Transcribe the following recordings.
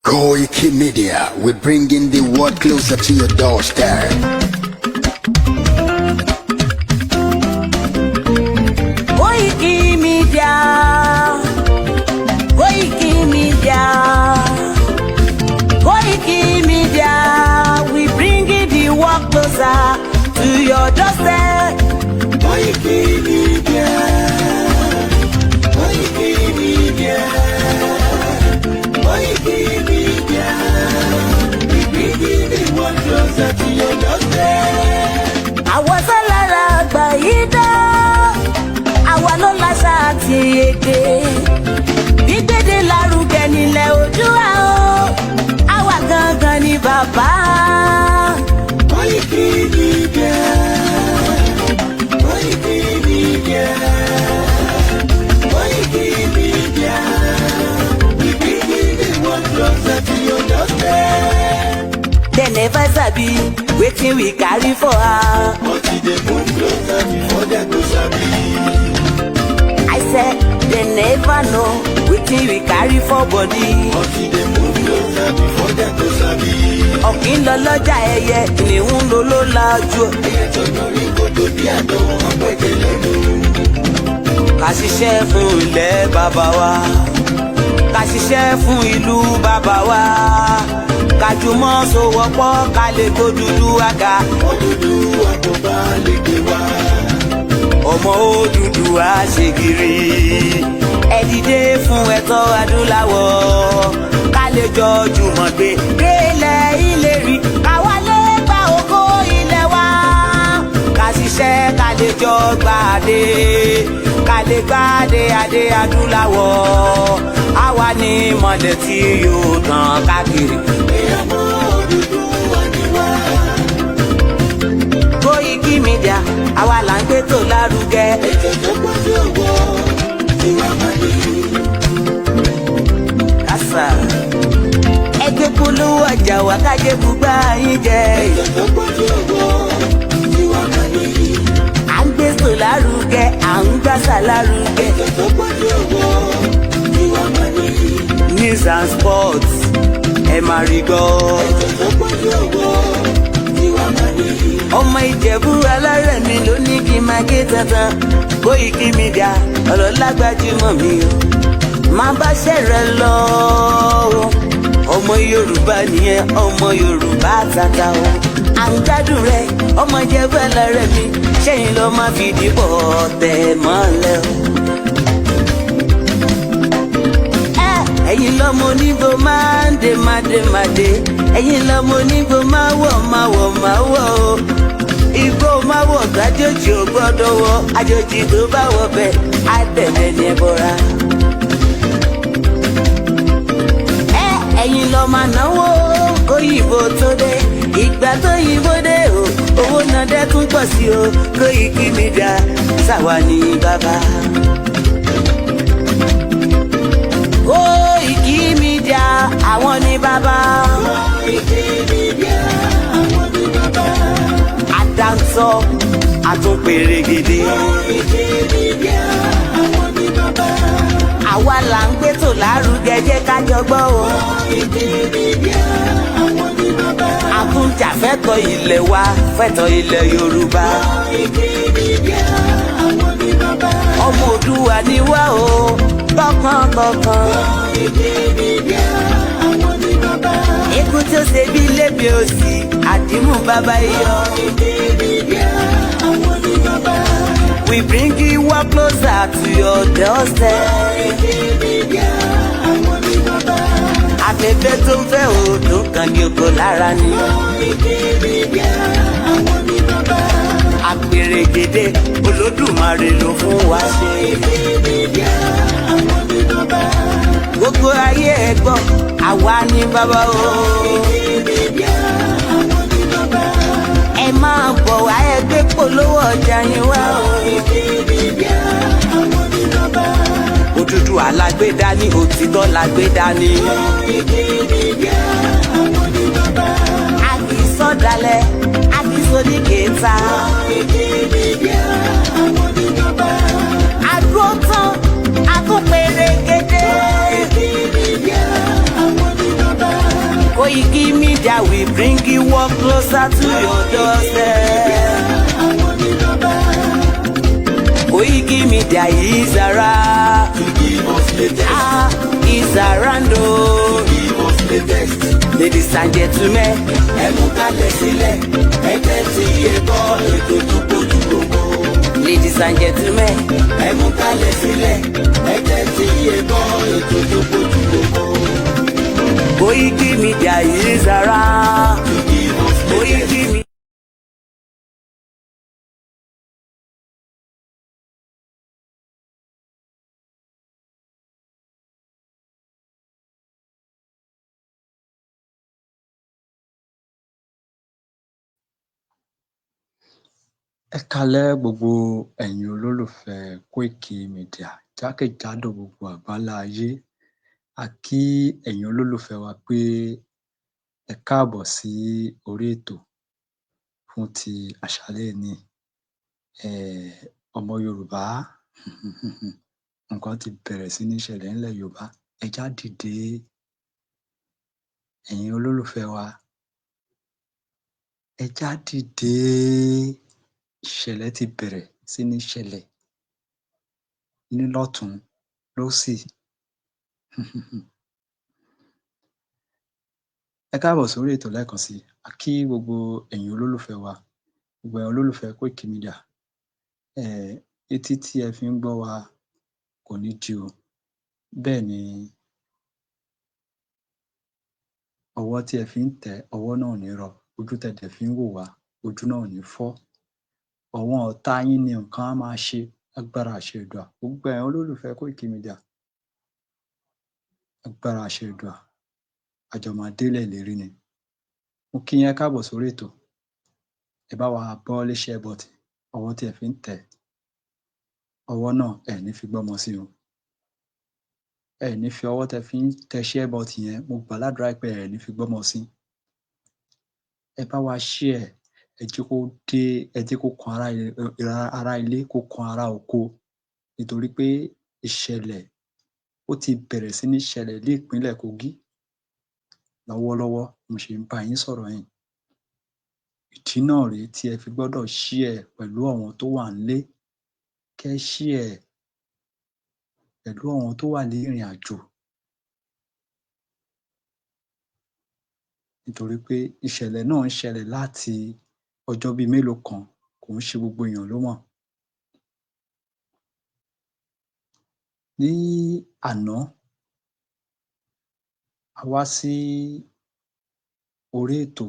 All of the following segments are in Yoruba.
Koiki Media, we're bringing the world closer to your doorstep. Koiki Media, Koiki Media, Koiki Media, we bringing the world closer to your doorstep. Koiki Media. Koiki Media. Koiki Media. We bringing the world closer to your doorstep. Àwọn sọ́lára àgbà yìí dá, àwa ló láṣà àti èdè. Gbígbéde lárugẹ nílẹ̀ Oòduà o, àwa gangan ni bàbá. Koiki Media. Koiki Media. Koiki Media. We bringing the world closer to your doorstep. Dem never sabi wetin we carry for her. But e dey move closer before dem go sabi. I said dem never know wetin we carry for body. But e dey move closer before dem go sabi. Ọ̀kín lọ lọ́jà, ẹyẹ ìníhùn ló ló lajú. Ẹyẹ tó dorí kodò bí àdó ọ̀pẹ̀jẹ̀ lẹ́nu. Ká ṣiṣẹ́ fún ilẹ̀ bàbá wa, ká ṣiṣẹ́ fún ìlú bàbá wa, ká jùmọ̀ sowọ́pọ̀ ká lè kó dúdú àga. Odùduwà tó bá lè gbé wá. Ọmọ Odùduwà ṣègìrì, ẹ dìde fún ẹ̀tọ́ adúláwọ̀, ká lè jọ jùmọ̀ gbé délẹ̀ ìlérí, káwa lè gba ògo ilẹ̀ wa. Ká ṣiṣẹ́ ká lè jọ gbàdé, ká lè gbàdé adé adúláwọ̀. Àwa ní mọ̀lẹ̀ tí yóò tàn káàkiri. Ìyàmọ́ Odùduwà ni wá. Koiki Media, àwa là ń gbé tó lárugẹ. Ètò tó pọ̀jù owó tiwa máa ní. Kásá ẹgbẹ́ polówó ọjà wà kájé bùgbà yín jẹ. Ètò tó pọ̀jù owó tiwa máa ní. À ń gbé tó lárugẹ, à ń gbàsà lárugẹ. Ètò tó pọ̀jù owó tiwa máa ní. News and sports, ẹ máa rí gbọ́. Ètò tó pọ̀jù owó tiwa máa ní. Ọmọ Ìjẹ̀bú alárẹ̀ mi ló ní kí n máa gé tantan. Koiki Media, ọ̀rọ̀ lágbájúmọ̀ mi o. Máa bá ṣẹ̀rẹ̀ lọ. Ọmọ Yorùbá nìyẹn, ọmọ Yorùbá tata o. À ń gbádùn rẹ, ọmọ Ìjẹ̀bú alárẹ̀ mi, ṣẹ́yìn ló máa fi dìbò tẹ̀ mọ́lẹ̀ o. Ẹ̀yin lọ́mọ onígbò máa ń dé máa dé máa dé, ẹ̀yin lọ́mọ onígbò máa wọ̀ máa wọ̀ máa wọ̀ o. Igbó máa wọ̀ gájòjì ò gbọ́dọ̀ wọ̀, àjòjì tó bá wọ̀ bẹ́ẹ̀ á tẹ̀lé ní ẹbọra. Ẹ ẹ̀yin lọ máa náwó kóyìnbó tó dé, ìgbà tó yìnbó dé o, owó náà dẹ́kun pọ̀ sí o. Koiki Media, sáwa ní bàbá. Koiki Media, àwọn ní bàbá. Koiki Media, àwọn ní bàbá. Àdáńtọ́ àtúnpèrègèdè. Koiki Media, àwọn ní bàbá. Àwa là ń gbé tò lárugẹ, jẹ́ ká jọ gbọ́ o. Koiki Media, àwọn ní bàbá. Àtúnjà fẹ́tọ̀ ilẹ̀ wa, fẹ́tọ̀ ilẹ̀ Yorùbá. Koiki Media, àwọn ní bàbá. Ọmọ Oòduà ni wá o, tọkàntọkàn. Koiki Media, àwọn ní bàbá. Ikú tó ṣe bí lébi òsì, àdìmú bàbá iyọ. Koiki Media, àwọn ní bàbá. We bring you one closer to your doorstep. Koiki Media, àwọn ní bàbá. Afẹ́fẹ́ tó ń fẹ́ òòdù kan ní oko lára ni. Koiki Media, àwọn ní bàbá. Àpèrègèdè Olódùmarè ló fún wa ṣe. Koiki Media, àwọn ní bàbá. Gbogbo ayé ẹ gbọ́, àwa ní bàbá o. Koiki Media, àwọn ní bàbá. Ẹ máa bọ̀ wá, ẹ gbé polówó ọjà yín wá o. Koiki Media, àwọn ní bàbá. Òdúdú alágbèdá ní, òtítọ́ lágbèdá ní. Koiki Media, àwọn ní bàbá. A kì í sọ̀dálẹ̀, a kì í sọ ní kẹta. Koiki Media, àwọn ní bàbá. Àdúró tán, a tún pèrègèdè. Koiki Media, àwọn ní bàbá. Media, we bring you work closer to your doorstep. Àwọn ní bàbá. Koiki Media is around. To give us latest. Ah, is around o. Give us latest. Ladies and gentlemen, Ẹ mú kalẹ̀ sílẹ̀, ẹ tẹ́tí ẹ gbọ́ ètò tó kojú gbogbo. Ladies and gentlemen, Ẹ mú kalẹ̀ sílẹ̀, ẹ tẹ́tí ẹ gbọ́ ètò tó kojú gbogbo. Koiki Media is around. To give us latest. Koiki Media. Ẹ káalẹ́ gbogbo ẹ̀yin olólùfẹ́ Koiki Media jákèjádò gbogbo àgbáńlá ayé. A kí ẹ̀yin olólùfẹ́ wa pé ẹ káàbọ̀ sí orí ètò fún ti àṣálẹ́ òní. Ọmọ Yorùbá, nǹkan ti bẹ̀rẹ̀ sí ní ṣẹlẹ̀ ńlẹ̀ Yorùbá. Ẹ já dìde, ẹ̀yin olólùfẹ́ wa, ẹ já dìde. Ìṣẹ̀lẹ̀ ti bẹ̀rẹ̀ sí ní ṣẹlẹ̀ ní lọ́tùn-ún lósì. Ẹ káàbọ̀ sórí ètò lẹ́ẹ̀kan sí i. A kí gbogbo ẹ̀yin olólùfẹ́ wa, gbogbo ẹ̀yin olólùfẹ́ Koiki Media. Etí tí ẹ fi ń gbọ́ wa kò ní di o. Bẹ́ẹ̀ ni ọwọ́ tí ẹ fi ń tẹ̀ ẹ́, ọwọ́ náà ò ní rọ. Ojú tẹ́ dẹ̀ fi ń wò wá, ojú náà ò ní fọ́. Àwọn ọ̀tá yín ni nǹkan á máa ṣe lágbára àṣẹ Èdùà. Gbogbo ẹ̀yin olólùfẹ́ Koiki Media, agbára àṣẹ Èdùà, a jọ máa délẹ̀ ìlérí ni. Mo kí yín, ẹ káàbọ̀ sórí ètò. Ẹ bá wa gbọ́wọ́ lé share button, ọwọ́ tí ẹ fi ń tẹ̀ ẹ́, ọwọ́ náà ẹ ní fi gbọ́mọ sí o. Ẹ ní fi ọwọ́ tẹ́ fi ń tẹ share button yẹn, mo gbà ládùúrà pé ẹ ní fi gbọ́mọ sí. Ẹ bá wa share, ẹ jẹ́ kó dé, ẹ jẹ́ kó kan ará ilé, kó kan ará oko, nítorí pé ìṣẹ̀lẹ̀ ó ti bẹ̀rẹ̀ sí ní ṣẹlẹ̀ ní ìpínlẹ̀ Kogi lọ́wọ́lọ́wọ́ mo ṣe ń bá yín sọ̀rọ̀ yìí. Ìdí náà rèé tí ẹ fi gbọ́dọ̀ share pẹ̀lú àwọn tó wà ńlé, kẹ́ share pẹ̀lú àwọn tó wà ní ìrìn àjò, nítorí pé ìṣẹ̀lẹ̀ náà ń ṣẹlẹ̀ láti ọjọ́ bíi mélòó kan, kò ń ṣe gbogbo èèyàn ló mọ̀. Ní àná, a wá sí orí ètò,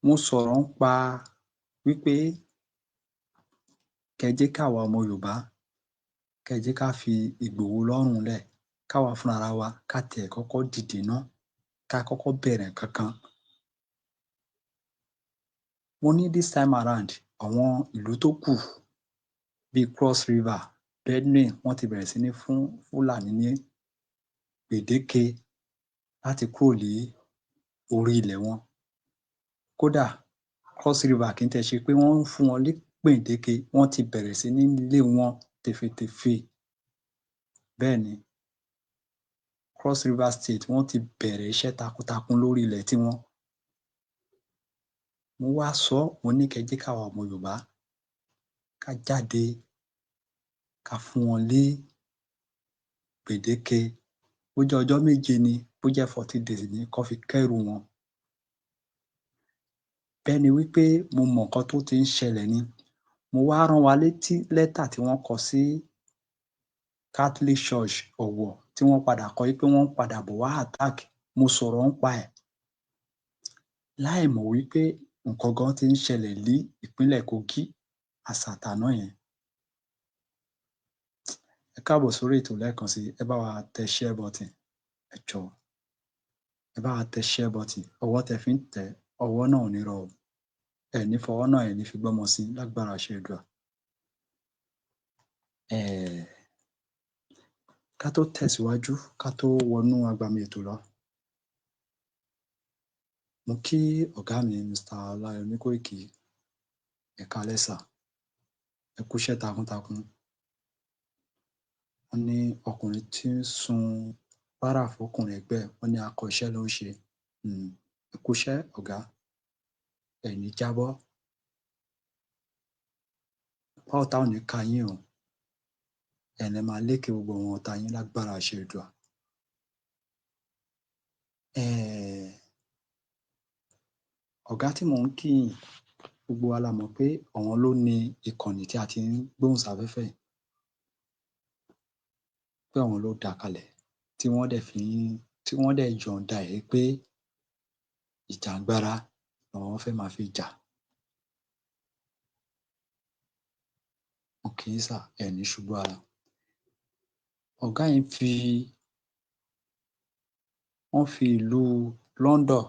mo sọ̀rọ̀ ńpa wípé kẹ́ jẹ́ káwa ọmọ Yorùbá, kẹ́ jẹ́ ká fi Ìgbòho lọ́rùn lẹ̀, káwa fúnra wa ká tiẹ̀ kọ́kọ́ dìde ná, ká kọ́kọ́ bẹ̀rẹ̀ nǹkan kan. Mo ní this time around, àwọn ìlú tó kù bíi Cross River, Benue, wọ́n ti bẹ̀rẹ̀ sí ní fún Fúlàní ní gbèdéke láti kúrò ní orí ilẹ̀ wọn. Kódà Cross River, kì í tiẹ̀ ṣe pé wọ́n ń fún wọn ní gbèdéke, wọ́n ti bẹ̀rẹ̀ sí ní lé wọn tèfètèfè. Bẹ́ẹ̀ ni Cross River State, wọ́n ti bẹ̀rẹ̀ iṣẹ́ takuntakun lórí ilẹ̀ tiwọn. Mo wá sọ, mo ní kẹ́ jẹ́ káwa ọmọ Yorùbá ká jáde, ká fún wọn ní gbèdéke, bó jẹ́ ọjọ́ 7 ni, bó jẹ́ 14 days ni, kán fi kẹ́rù wọn. Bẹ́ẹ̀ ni wípé mo mọ nǹkan tó ti ń ṣẹlẹ̀ ni. Mo wá rán wa létí lẹ́tà tí wọ́n kọ sí Catholic Church Ọ̀wọ̀, tí wọ́n padà kọ wípé wọ́n ń padà bọ̀ wá attack. Mo sọ̀rọ̀ ńpa ẹ̀ láì mọ̀ wípé nǹkan gan ti ń ṣẹlẹ̀ ní ìpínlẹ̀ Kogi àsàtàná yẹn. Ẹ káàbọ̀ sórí ètò lẹ́ẹ̀kan sí i. Ẹ bá wa tẹ share button, ẹ jọ̀ọ́. Ẹ bá wa tẹ share button, ọwọ́ tẹ́ fi ń tẹ̀ ẹ́, ọwọ́ náà ò ní rọ o. Ẹ ní fọwọ́ náà, ẹ ní fi gbọ́mọ sí lágbára àṣẹ Èdùà. Ká tó tẹ̀síwájú, ká tó wọnú agbami ètò lọ, mo kí ọ̀gá mi, Mr. Ọláyọmí Kóìkì. Ẹ káalẹ́ sà, ẹ kúṣẹ́ takuntakun. Wọ́n ní ọkùnrin tí ń sun Bárà fọkùnrin ẹgbẹ́ ẹ̀, wọ́n ní akọ iṣẹ́ ló ń ṣe. Ẹ kúṣẹ́ ọ̀gá, ẹ ní jábọ́. Apá ọ̀tá ò ní ká yín o. Ẹ̀yin lẹ máa lékè gbogbo àwọn ọ̀tá yín lágbára àṣẹ Èdùà. Ọ̀gá tí mò ń kí yìí, gbogbo wa la mọ̀ pé àwọn ló ní ìkànnì tí a ti ń gbóhùn sáfẹ́fẹ́ yìí, pé àwọn ló dá a kalẹ̀ tí wọ́n dẹ̀ fi ń tí wọ́n dẹ̀ yọ̀ǹda ẹ̀ pé ìjàngbara làwọn fẹ́ máa fi jà. Mo kí yín sà, ẹ ní ṣubú ara. Ọ̀gá yìí fi wọ́n fi ìlú London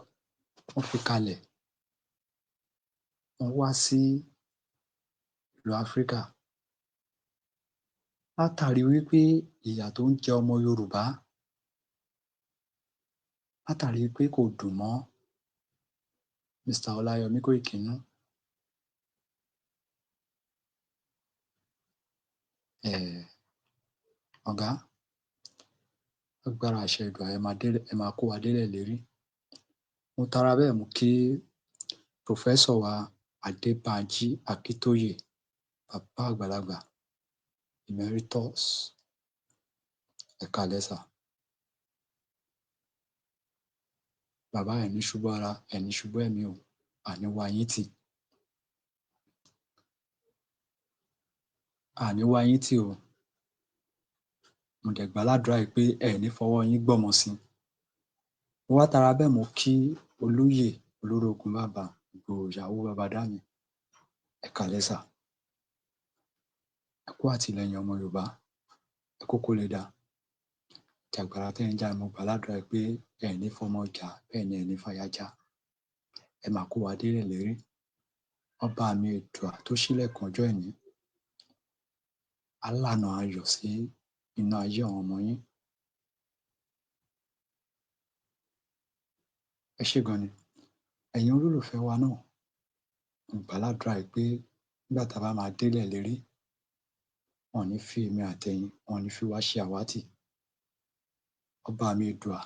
wọ́n fi kalẹ̀, wọ́n wá sí ìlú Áfríkà látàrí wípé ìyà tó ń jẹ ọmọ Yorùbá, látàrí pé kò dùn mọ́ Mr. Ọláyọmí Kóìkí nínú. Ọ̀gá, lágbára àṣẹ Èdùà, ẹ máa délẹ̀, ẹ máa kó wa délẹ̀ ìlérí. Mo tara bẹ́ẹ̀ mú kí Professor wa Adébánjí Akíntóyè, bàbá àgbàlagbà emeritus, ẹ káalẹ́ sà. Bàbá, ẹ ní ṣubú ara, ẹ ní ṣubú ẹ̀mí o, àní wá yín tì. Àní wá yín tì o. Mo dẹ̀ gbà ládùúrà yìí pé ẹ ní fọwọ́ yín gbọ́mọ sin. Mo wá tara bẹ́ẹ̀ mo kí olóyè Olórogún bàbá Ìgbòho ìyàwó bàbá Dámi. Ẹ káalẹ́ sà. Ẹ kú àtìlẹ́yìn ọmọ Yorùbá. Ẹ kú kó lè dáa. Jàgbára tẹ́ ń jà, mo gbà ládùúrà yìí pé ẹ ní fọmọ jà, bẹ́ẹ̀ ni ẹ ní fàyà já. Ẹ máa kó wa délẹ̀ lérí. Ọba mi Èdùà tó ṣílẹ̀kùn ọjọ́ ìní, á lànà ayọ̀ sí inú ayé àwọn ọmọ yín. Ẹ ṣé gan ni. Ẹ̀yin olólùfẹ́ wa náà, mo gbà ládùúrà yìí pé nígbà tá a bá máa délẹ̀ lérí, wọn ò ní fi èmi àtẹ̀yin, wọn ò ní fi wá ṣe àwátì. Ọba mi Èdùà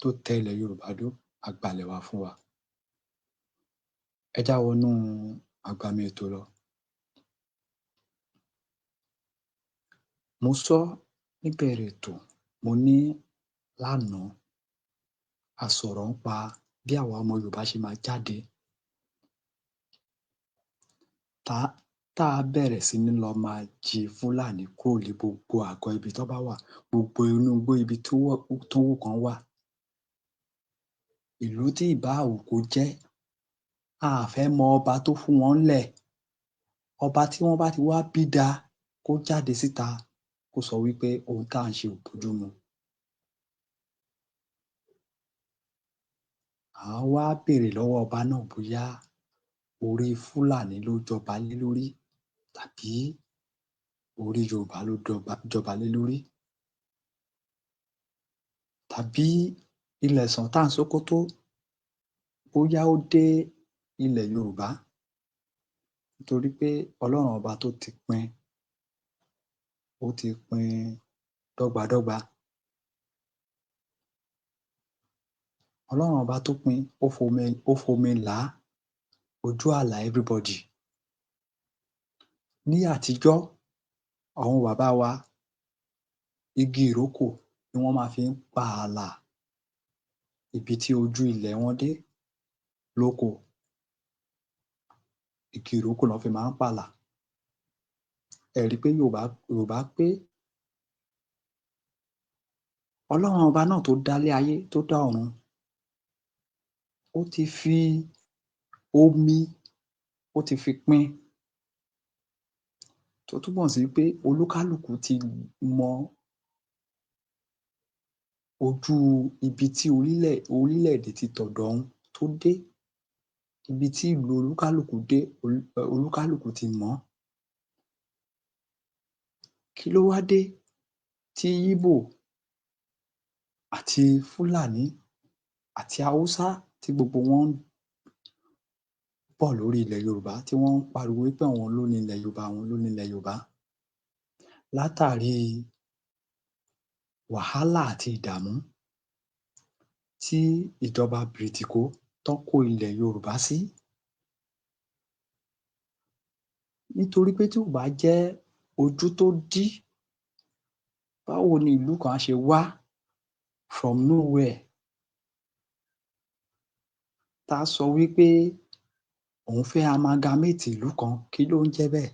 tó tẹ ilẹ̀ Yorùbá dó, á gbalẹ̀ wa fún wa. Ẹ já wọnú agbami ètò lọ. Mo sọ níbẹ̀rẹ̀ ètò, mo ní lánàá a sọ̀rọ̀ ńpa bí àwa ọmọ Yorùbá ṣe máa jáde tá a bẹ̀rẹ̀ sí ní lọ máa jí Fúlàní kúrò ní gbogbo àgọ́ ibi tó bá wà, gbogbo inú igbó ibi tó wù kán wà. Ìlú tí ìbá wù kó jẹ́, a fẹ́ mọ ọba tó fún wọn ńlẹ̀. Ọba tí wọ́n bá ti wá bí da kó jáde síta kó sọ wípé ohun tá à ń ṣe ò bójú mu. À á wá béèrè lọ́wọ́ ọba náà bóyá orí Fúlàní ló jọba lé lórí tàbí orí Yorùbá ló jọba lé lórí. Tàbí ilẹ̀ Sultan Sókótó bóyá ó dé ilẹ̀ Yorùbá, nítorí pé Ọlọ́run ọba tó ti pín, ó ti pín dọ́gbadọ́gba. Ọlọ́run ọba tó pín, ó fomi là á ojú àlà everybody. Ní àtijọ́, àwọn bàbá wa, igi ìrókò ni wọ́n máa fi ń pa ààlà ibi tí ojú ilẹ̀ wọn dé lóko. Igi ìrókò ná fi máa ń pààlà. Ẹ rí i pé Yorùbá pé Ọlọ́run ọba náà tó dálé ayé, tó dá ọ̀run, ó ti fi omi, ó ti fi pín, tó túmọ̀ sí pé olúkálùkù ti mọ ojú ibi tí orílẹ̀-èdè ti tọ̀dọ̀ òun tó dé, ibi tí ìlú olúkálùkù dé, olúkálùkù ti mọ̀ ọ́n. Kí ló wá dé tí Íbò àti Fúlàní àti Haúsá tí gbogbo wọn ń bọ̀ lórí ilẹ̀ Yorùbá, tí wọ́n ń pariwo wípé àwọn ló ní ilẹ̀ Yorùbá, àwọn ló ní ilẹ̀ Yorùbá? Látàrí Wàhálà àti ìdààmú tí ìjọba Bìrìtìkó tán kó ilẹ̀ Yorùbá sí, nítorí pé tí ò bá jẹ́ ojú tó dí, báwo ni ìlú kan á ṣe wá from nowhere tá sọ wí pé òun fẹ́ amalgamate ìlú kan? Kí ló ń jẹ́ bẹ́ẹ̀?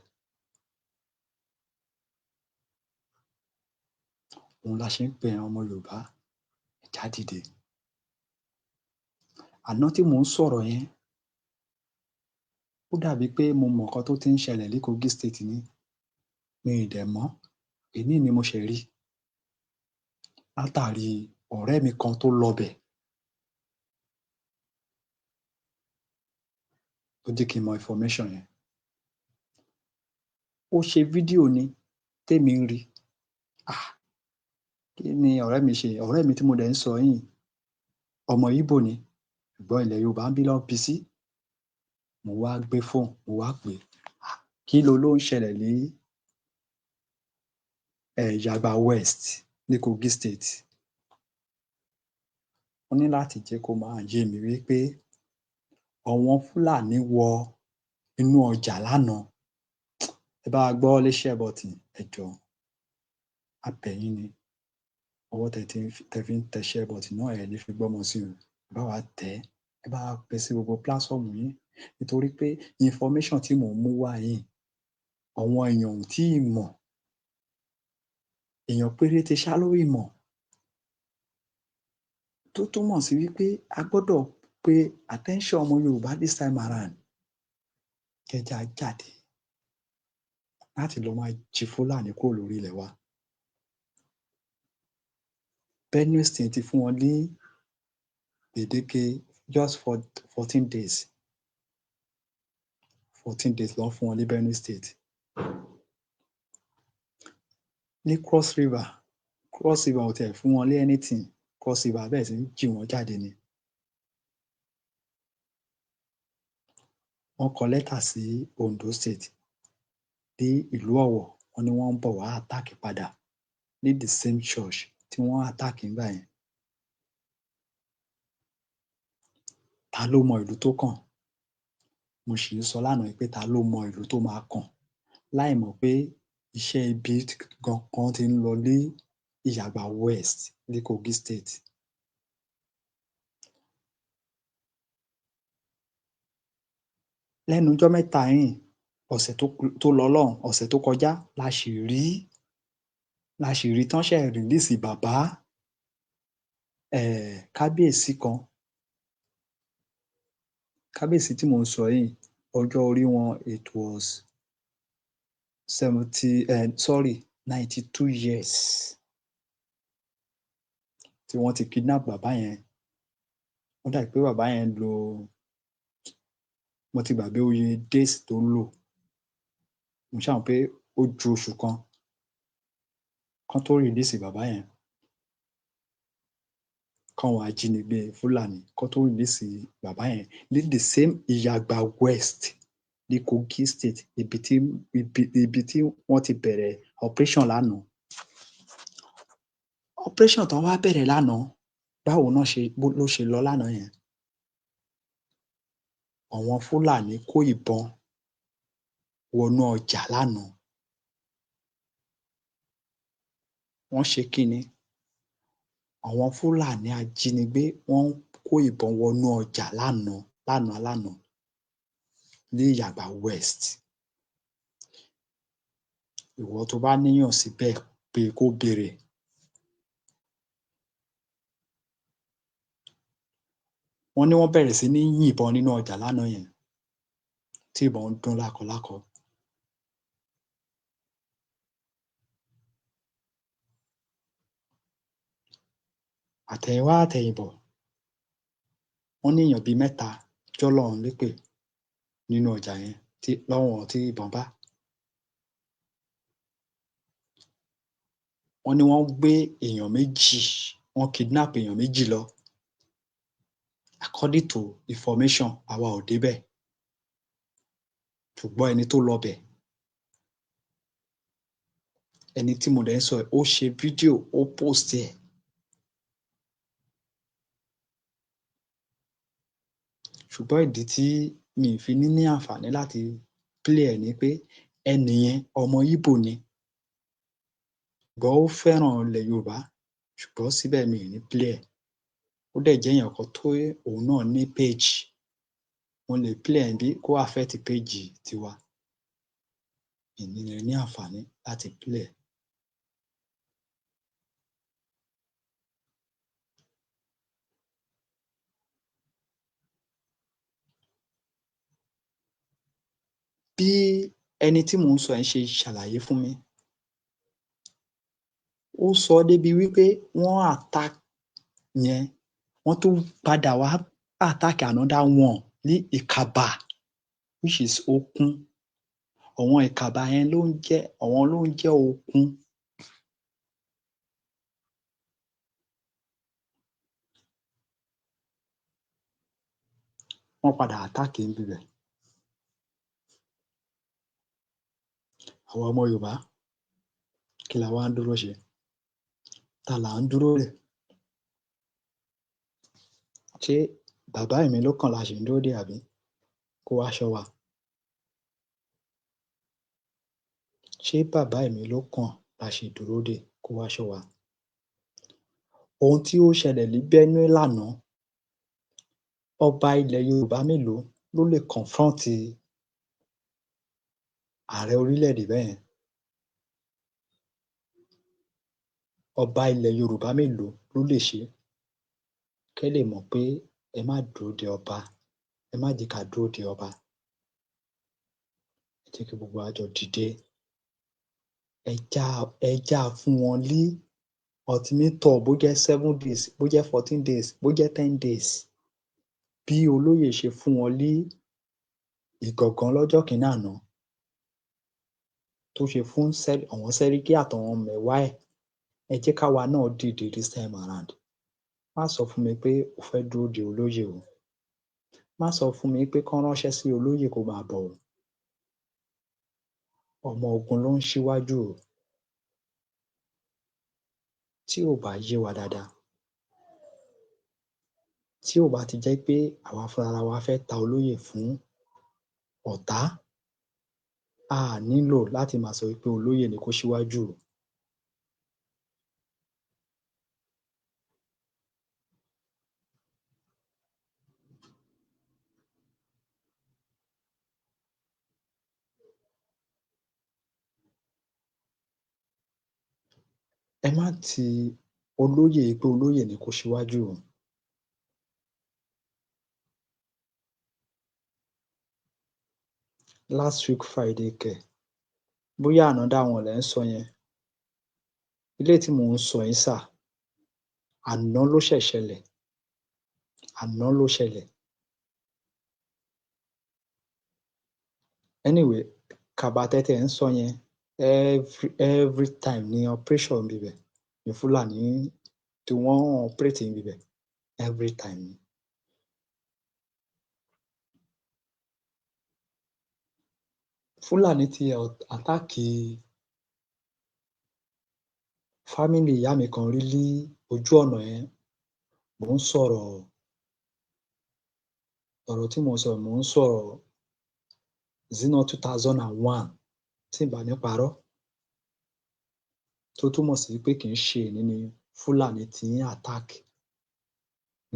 Òun la ṣe ń pe àwọn ọmọ Yorùbá, ẹ jẹ́ á dìde. Àná tí mò ń sọ̀rọ̀ yẹn, ó dàbí pé mo mọ nǹkan tó ti ń ṣẹlẹ̀ ní Kogi State ni. Mi ì dẹ̀ mọ̀. Èní ni mo ṣẹ̀ rí látàrí ọ̀rẹ́ mi kan tó lọbẹ̀ ló jẹ́ kí n mọ information yẹn. Ó ṣe fídíò ni témi ń rí. Ah, kí ni ọ̀rẹ́ mi ṣe? Ọ̀rẹ́ mi tí mo dẹ̀ ń sọ yìí, ọmọ Ìgbò ni, ṣùgbọ́n ilẹ̀ Yorùbá ńbí lọ́ bí sí. Mo wá gbé fóònù, mo wá pè é. Ah, kí ló ló ń ṣẹlẹ̀ ní Yagba West ní Kogi State? Ó ní láti jẹ́ kó máa yé mi wípé àwọn Fúlàní wọ inú ọjà lánàá. Ẹ bá wa gbọ́ lé share button, ẹ jọ̀ọ́, a bẹ̀ yín ni. Ọwọ́ tẹ́ tẹ́ fi ń tẹ share button náà, ẹ̀ ní fi gbọ́mọ sí o. Ẹ bá wa tẹ̀ ẹ́, ẹ bá wa pín sí gbogbo platform yín, nítorí pé information tí mò ń mú wá yìí, àwọn èèyàn ò tíì mọ̀. Èèyàn péréte ṣá ló ì mọ̀, tó túmọ̀ sí wípé a gbọ́dọ̀ pe attention ọmọ Yorùbá this time around. Kẹ́ jẹ́ á jáde láti lọ máa jí Fúlàní kúrò lórí ilẹ̀ wa. Benue State ti fún wọn ní gbèdéke just for 14 days. 14 days ló ń fún wọn ní Benue State. Ní Cross River, Cross River ò tiẹ̀ fún wọn ní anything. Cross River bẹ̀rẹ̀ sí ní jì wọ́n jáde ni. Wọ́n kọ lẹ́tà sí Ondo State ní ìlú Ọ̀wọ̀, wọ́n ní wọ́n ń bọ̀ wá attack padà ní the same church tí wọ́n attack nígbà yẹn. Ta ló mọ ìlú tó kàn? Mo sì ń sọ lánàá pé ta ló mọ ìlú tó máa kàn, láì mọ̀ pé iṣẹ́ ibi gan kan ti ń lọ ní Ìyàgbà West ní Kogi State. Lẹ́nu ọjọ́ mẹ́ta yìí, ọ̀sẹ̀ tó lọ lọ́hùn, ọ̀sẹ̀ tó kọjá, la sì rí tán ṣe release bàbá kábíyèsí kan. Kábíyèsí tí mò ń sọ yìí, ọjọ́ orí wọn, it was 70, sorry, 92 years tí wọ́n ti kidnap bàbá yẹn. Ó dà pé bàbá yẹn lò, mo ti gbàgbé oye days tó lò. Mo ṣáà mọ̀ pé ó ju oṣù kan kán tó release bàbá yẹn, káwọn ajínigbé Fúlàní kán tó release bàbá yẹn ní the same Ìyàgbà West ní Kogi State, ibi tí wọ́n ti bẹ̀rẹ̀ operation lánàá. Operation tán wá bẹ̀rẹ̀ lánàá, báwo náà ṣe ló ṣe lọ lánàá yẹn? Àwọn Fúlàní kó ìbọn wọnú ọjà lánàá. Wọ́n ṣe kí ni? Àwọn Fúlàní ajínigbé, wọ́n kó ìbọn wọnú ọjà lánàá lánàá lánàá ní Ìyàgbà West. Ìwọ tó bá níyàn síbẹ̀, pé kó béèrè. Wọ́n ní wọ́n bẹ̀rẹ̀ sí ní yìnbọn nínú ọjà lánàá yẹn, tí ìbọn ń dún lákọlákọ. Àtẹ̀yìnwá àtẹ̀yìnbọ̀, wọ́n ní èèyàn bíi mẹ́ta jọ́lọ́run nípè nínú ọjà yẹn tí lọ́wọ́n tí ìbọn bá. Wọ́n ní wọ́n gbé èèyàn méjì, wọ́n kidnap èèyàn méjì lọ. According to information, àwa ò débẹ̀, ṣùgbọ́n ẹni tó lọ bẹ̀ Ẹni tí mo dẹ̀ ń sọ yìí, ó ṣe fídíò, ó post ẹ̀. Ṣùgbọ́n ìdí tí mi ì fi ní ní àǹfààní láti play ẹ̀ ni pé ẹnì yẹn ọmọ Íbò ni, ṣùgbọ́n ó fẹ́ràn ilẹ̀ Yorùbá, ṣùgbọ́n síbẹ̀ mi ì ní play ẹ̀. Ó dẹ̀ jẹ́ èèyàn kan tó òun náà ní page, mo lè play ẹ̀ bí kó affect page tiwa. Mi ì ní ní àǹfààní láti play ẹ̀. Bí ẹni tí mò ń sọ yìí ṣe ṣàlàyé fún mi, ó sọ débi wípé wọ́n attack yẹn, wọ́n tún padà wá attack another one ní Ìkàbà, which is Okun. Àwọn Ìkàbà yẹn ló ń jẹ́, àwọn ló ń jẹ́ Okun. Wọ́n padà attack níbibẹ̀. Àwa ọmọ Yorùbá, kí la wá ń dúró ṣe? Ta là ń dúró dè? Ṣé bàbá mi ló kàn la ṣì ń dúró dè, àbí kó wá ṣọ́ wa? Ṣé bàbá mi ló kàn la ṣì dúró dè kó wá ṣọ́ wa? Ohun tí ó ṣẹlẹ̀ ní Benue lánàá, ọba ilẹ̀ Yorùbá mélòó ló lè confront ààrẹ orílẹ̀-èdè bẹ́yẹn? Ọba ilẹ̀ Yorùbá mélòó ló lè ṣe é? Kẹ́ lè mọ̀ pé ẹ má dúró de ọba, ẹ má jẹ́ ká dúró de ọba. Ẹ jẹ́ kí gbogbo wa jọ dìde. Ẹ já fún wọn ní ultimatum, bó jẹ́ 7 days, bó jẹ́ 14 days, bó jẹ́ 10 days. Bí olóyè ṣe fún wọn ní Ìgàngán lọ́jọ́ kìíní àná, tó ṣe fún àwọn Sẹ́ríkí àtàwọn mẹ̀wá ẹ̀, ẹ jẹ́ káwa náà dìde this time around. Má sọ fún mi pé o fẹ́ dúró de olóyè o. Má sọ fún mi pé kán ránṣẹ́ sí olóyè kó máa bọ̀ o. Ọmọ ogun ló ń ṣíwájú o. Tí ò bá yé wa dáadáa, tí ò bá ti jẹ́ pé àwa fúnra wa fẹ́ ta olóyè fún ọ̀tá, a nílò láti máa sọ wípé olóyè ni kó ṣíwájú o. Ẹ má ti olóyè pé olóyè ni kó ṣíwájú o. Last week Friday kẹ̀, bóyá another one lẹ̀ ń sọ yẹn. Eléyìí tí mò ń sọ yìí sà, àná ló ṣẹ̀ ṣẹlẹ̀. Àná ló ṣẹlẹ̀. Anyway, Kàbà tẹ́tẹ̀ ń sọ yẹn, every time ní operation níbẹ̀ ní Fúlàní tí wọ́n operate níbẹ̀ every time ni. Fúlàní ti attack family ìyá mi kan rí ní ojú ọ̀nà yẹn. Mò ń sọ̀rọ̀, ọ̀rọ̀ tí mò ń sọ, mò ń sọ̀rọ̀ zero 2001, tí n bá ní parọ́, tó túmọ̀ sí pé kì í ṣe èní ni Fúlàní ti ń attack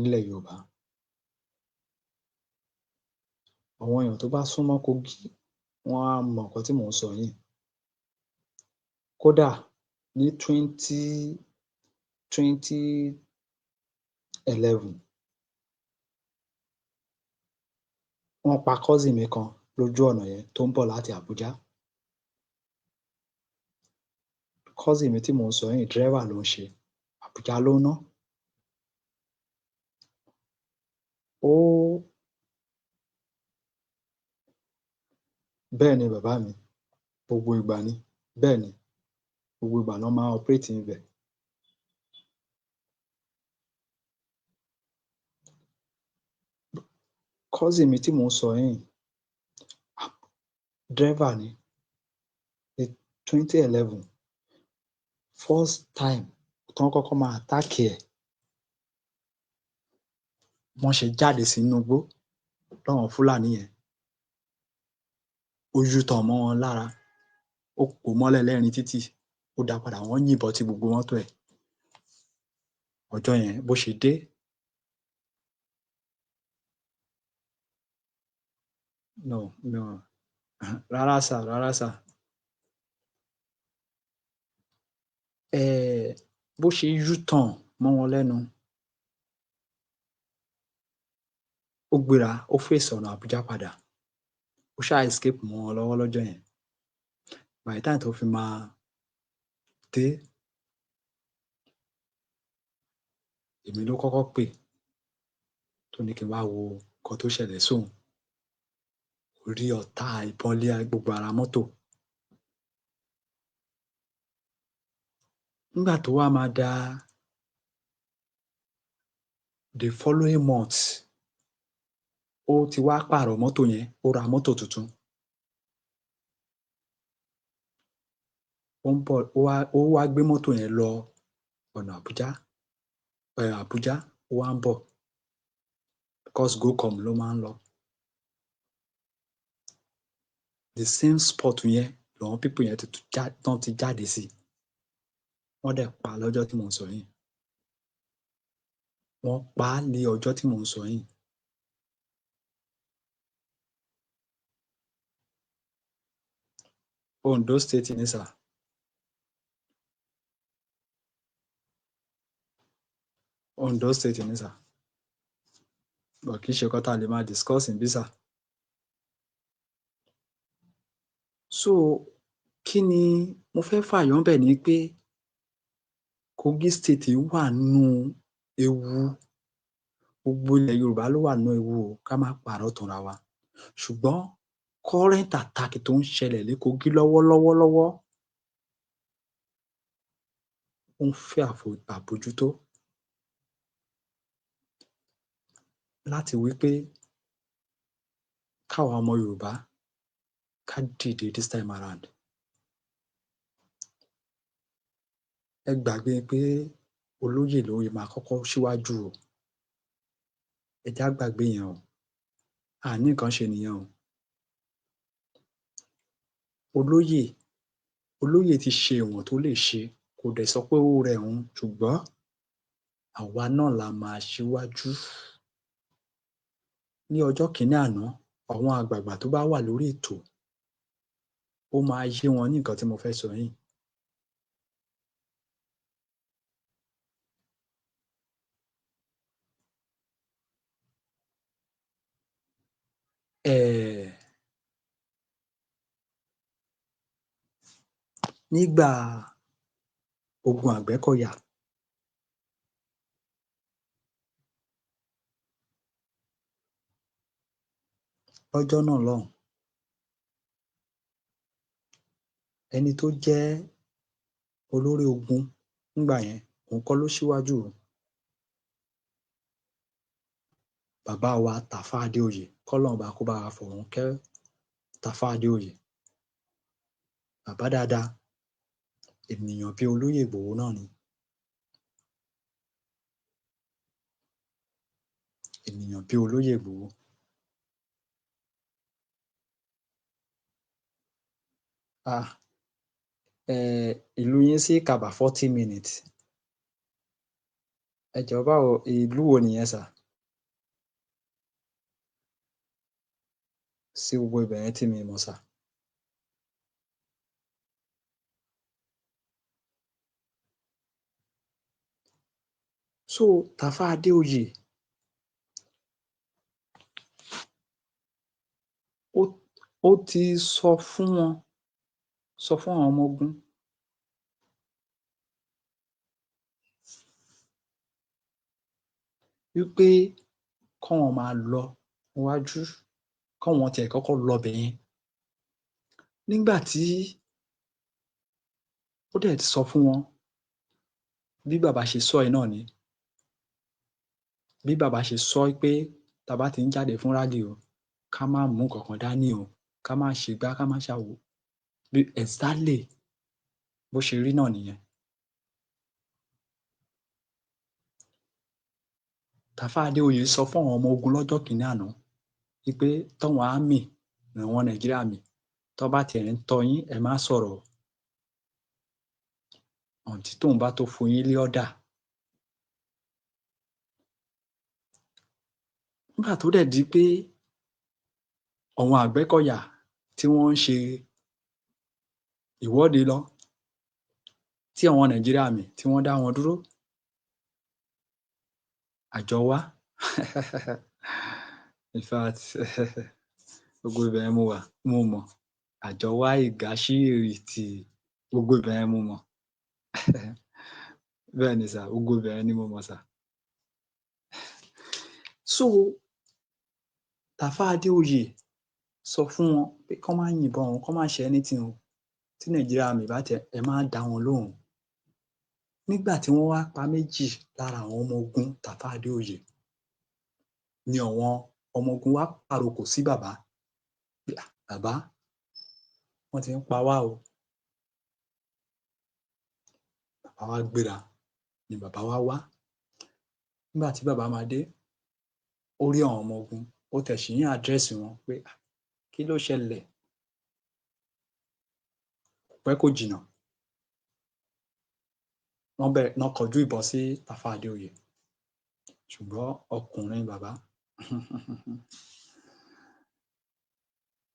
nílẹ̀ Yorùbá. Àwọn èèyàn tó bá súnmọ́ Kogi, wọ́n á mọ nǹkan tí mò ń sọ yìí. Kódà ní 2011, wọ́n pa cousin mi kan lójú ọ̀nà yẹn tó ń bọ̀ láti Àbújá. Cousin mi tí mò ń sọ yìí, driver ló ń ṣe, Àbújá ló ń ná. Ó bẹ́ẹ̀ ni bàbá mi, gbogbo ìgbà ni, bẹ́ẹ̀ ni, gbogbo ìgbà ná máa ń operate níbẹ̀. Cousin mi tí mò ń sọ yìí, driver ni. Ní 2011, First time tán kọ́kọ́ máa attack ẹ̀, wọ́n ṣe jáde sínú igbó lọ́wọ́n Fúlàní yẹn, ó U-turn mọ́ wọn lára, ó kò mọ́lẹ̀ lẹ́rìn títì, ó dá padà, wọ́n yìnbọn ti gbogbo mọ́tò ẹ̀. Ọjọ́ yẹn bó ṣe dé, no, no, rárá sà, rárá sà. Bó ṣe U-turn mọ́ wọn lẹ́nu, ó gbéra, ó fèsì ọ̀nà Àbújá padà, ó ṣáà escape mọ́ wọn lọ́wọ́ lọ́jọ́ yẹn. By the time tó fi máa dé, èmi ló kọ́kọ́ pè tó ní kí n wá wo nǹkan tó ṣẹlẹ̀ sóun. Ó rí ọta ìbọn lé gbogbo ara mọ́tò. Nígbà tó wá máa da the following month, ó ti wá pààrọ̀ mọ́tò yẹn, ó ra mọ́tò tuntun. Ó ń bọ̀, ó wá gbé mọ́tò yẹn lọ ọ̀nà Àbújá, Àbújá, ó wá ń bọ̀ because go come ló máa ń lọ. The same spot yẹn làwọn people yẹn ti tán ti jáde sí. Wọ́n dẹ̀ pa á lọ́jọ́ tí mò ń sọ yìí. Wọ́n pa á ní ọjọ́ tí mò ń sọ yìí. Ondo State ni sà. Ondo State ni sà. But kì í ṣe nǹkan tá a lè máa discuss níbí sà. So kí ni mo fẹ́ fàyọ ńbẹ̀ ni pé Kogi State wà nínú ewu. Gbogbo ilẹ̀ Yorùbá ló wà nínú ewu o, ká má parọ́ tanra wa. Ṣùgbọ́n current attack tó ń ṣẹlẹ̀ ní Kogi lọ́wọ́lọ́wọ́ lọ́wọ́, ó ń fẹ́ àbójútó láti wí pé káwa ọmọ Yorùbá ká dìde this time around. Ẹ gbàgbé pé olóyè ló máa kọ́kọ́ síwájú o. Ẹ jẹ́ á gbàgbé yẹn o. A ní nǹkan ṣe nìyẹn o. Olóyè ti ṣe ìwọ̀n tó lè ṣe, kò dẹ̀ sọ pé ó rẹ òun, ṣùgbọ́n àwa náà la máa ṣíwájú. Ní ọjọ́ kìíní àná, àwọn àgbààgbà tó bá wà lórí ètò, ó máa yé wọn ní nǹkan tí mo fẹ́ sọ yìí. Nígbà ogun Àgbẹ́kọ̀yà, lọ́jọ́ náà lọ́hùn, ẹni tó jẹ́ olórí ogun nígbà yẹn, òun kọ́ ló ṣíwájú o. Bàbá wa Tàfá Adéoyè, k'Ọlọ́run bá kó bá wa fọ̀run kẹ́ Tàfá Adéoyè. Bàbá dáadáa, ènìyàn bí olóyè Ìgbòho náà ni. Ènìyàn bí olóyè Ìgbòho. Ah, ìlú yín sí Ìkàbà 40 minutes. Ẹ jọ̀ọ́, báwo, ìlú wo nìyẹn sà? Sí gbogbo ibẹ̀ yẹn tí mi mọ̀ sà. So Tàfá Adéoyè ó ti sọ fún wọn, sọ fún àwọn ọmọ ogun wípé kọ́wọn máa lọ níwájú, kọ́wọn tiẹ̀ kọ́kọ́ lọ ibẹ̀ yẹn. Nígbà tí ó dẹ̀ sọ fún wọn, bí bàbá ṣe sọ yìí náà ni, bí bàbá ṣe sọ pé tá a bá ti ń jáde fún rally o, ká má mú nǹkan kan dání o, ká má ṣe gbá, ká má ṣàwo, bí exactly bó ṣe rí náà nìyẹn. Tàfá Adéoyè sọ fún àwọn ọmọ ogun lọ́jọ́ kìíní àná wípé tọ́wọn army, àwọn Nàìjíríà army, tó bá tiẹ̀ ń tọ́ yín, ẹ má sọ̀rọ̀ o, ọ̀ǹtí tóun bá tó fún yín lé ọ̀dà. Nígbà tó dẹ̀ di pé àwọn Àgbẹ̀kọ̀yà tí wọ́n ń ṣe ìwọ́de lọ, tí àwọn Nàìjíríà army tí wọ́n dá wọn dúró, àjọ wa, in fact, gbogbo ibẹ̀ yẹn mo wà, mo mọ̀. Àjọwá, Ìgáṣí, Èrìtì, gbogbo ibẹ̀ yẹn mo mọ̀. Bẹ́ẹ̀ ni sà, gbogbo ibẹ̀ yẹn ni mo mọ̀ sà. So Tàfá Adéoyè sọ fún wọn pé kán má yìnbọn o, kán má ṣe anything o, tí Nàìjíríà army bá tẹ, ẹ má dá wọn lóhùn. Nígbà tí wọ́n wá pa méjì lára àwọn ọmọ ogun Tàfá Adéoyè ni àwọn ọmọ ogun wá pàrokò sí bàbá pé, "Ah, bàbá, wọ́n ti ń pa wá o." Bàbá wa gbéra ni bàbá wa wá. Nígbà tí bàbá máa dé, ó rí àwọn ọmọ ogun, ó tẹ̀ sí ní address wọn pé, "Ah, kí ló ṣẹlẹ̀?" Kò pẹ́, kò jìnnà, wọ́n bẹ̀rẹ̀ náà kọjú ìbọn sí Tàfá Adéoyè, ṣùgbọ́n ọkùnrin bàbá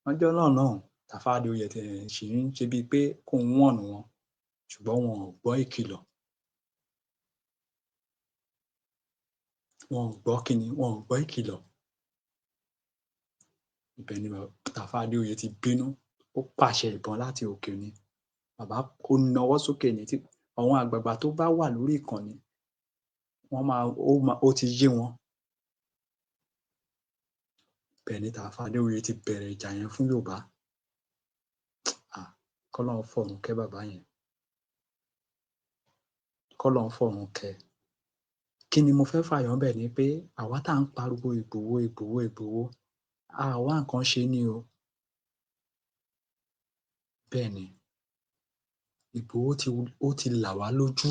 lọ́jọ́ náà náà, Tàfá Adéoyè tẹ̀ sì ń ṣe bíi pé kóun wọ̀nù wọn, ṣùgbọ́n wọn ò gbọ́ ìkìlọ̀, wọn ò gbọ́ kíni, wọn ò gbọ́ ìkìlọ̀. Ibẹ̀ ni Tàfá Adéoyè ti bínú, ó pàṣẹ ìbọn láti òkè ni. Bàbá ó nawọ́ sókè ní tí àwọn àgbààgbà tó bá wà lórí ìkànnì, wọ́n máa ó máa ó ti yé wọn. Ibẹ̀ ni Tàfá Adéoyè ti bẹ̀rẹ̀ ìjà yẹn fún Yorùbá. Ah, k'Ọlọ́run fọ̀run kẹ́ bàbá yẹn, k'Ọlọ́run fọ̀run kẹ́. Kí ni mo fẹ́ fàyọ ńbẹ̀ ni pé àwa tá à ń pariwo Ìgbòho, Ìgbòho, Ìgbòho, a wá nǹkan ṣe ni o. Bẹ́ẹ̀ ni, Ìgbòho ti ó ti là wá lójú,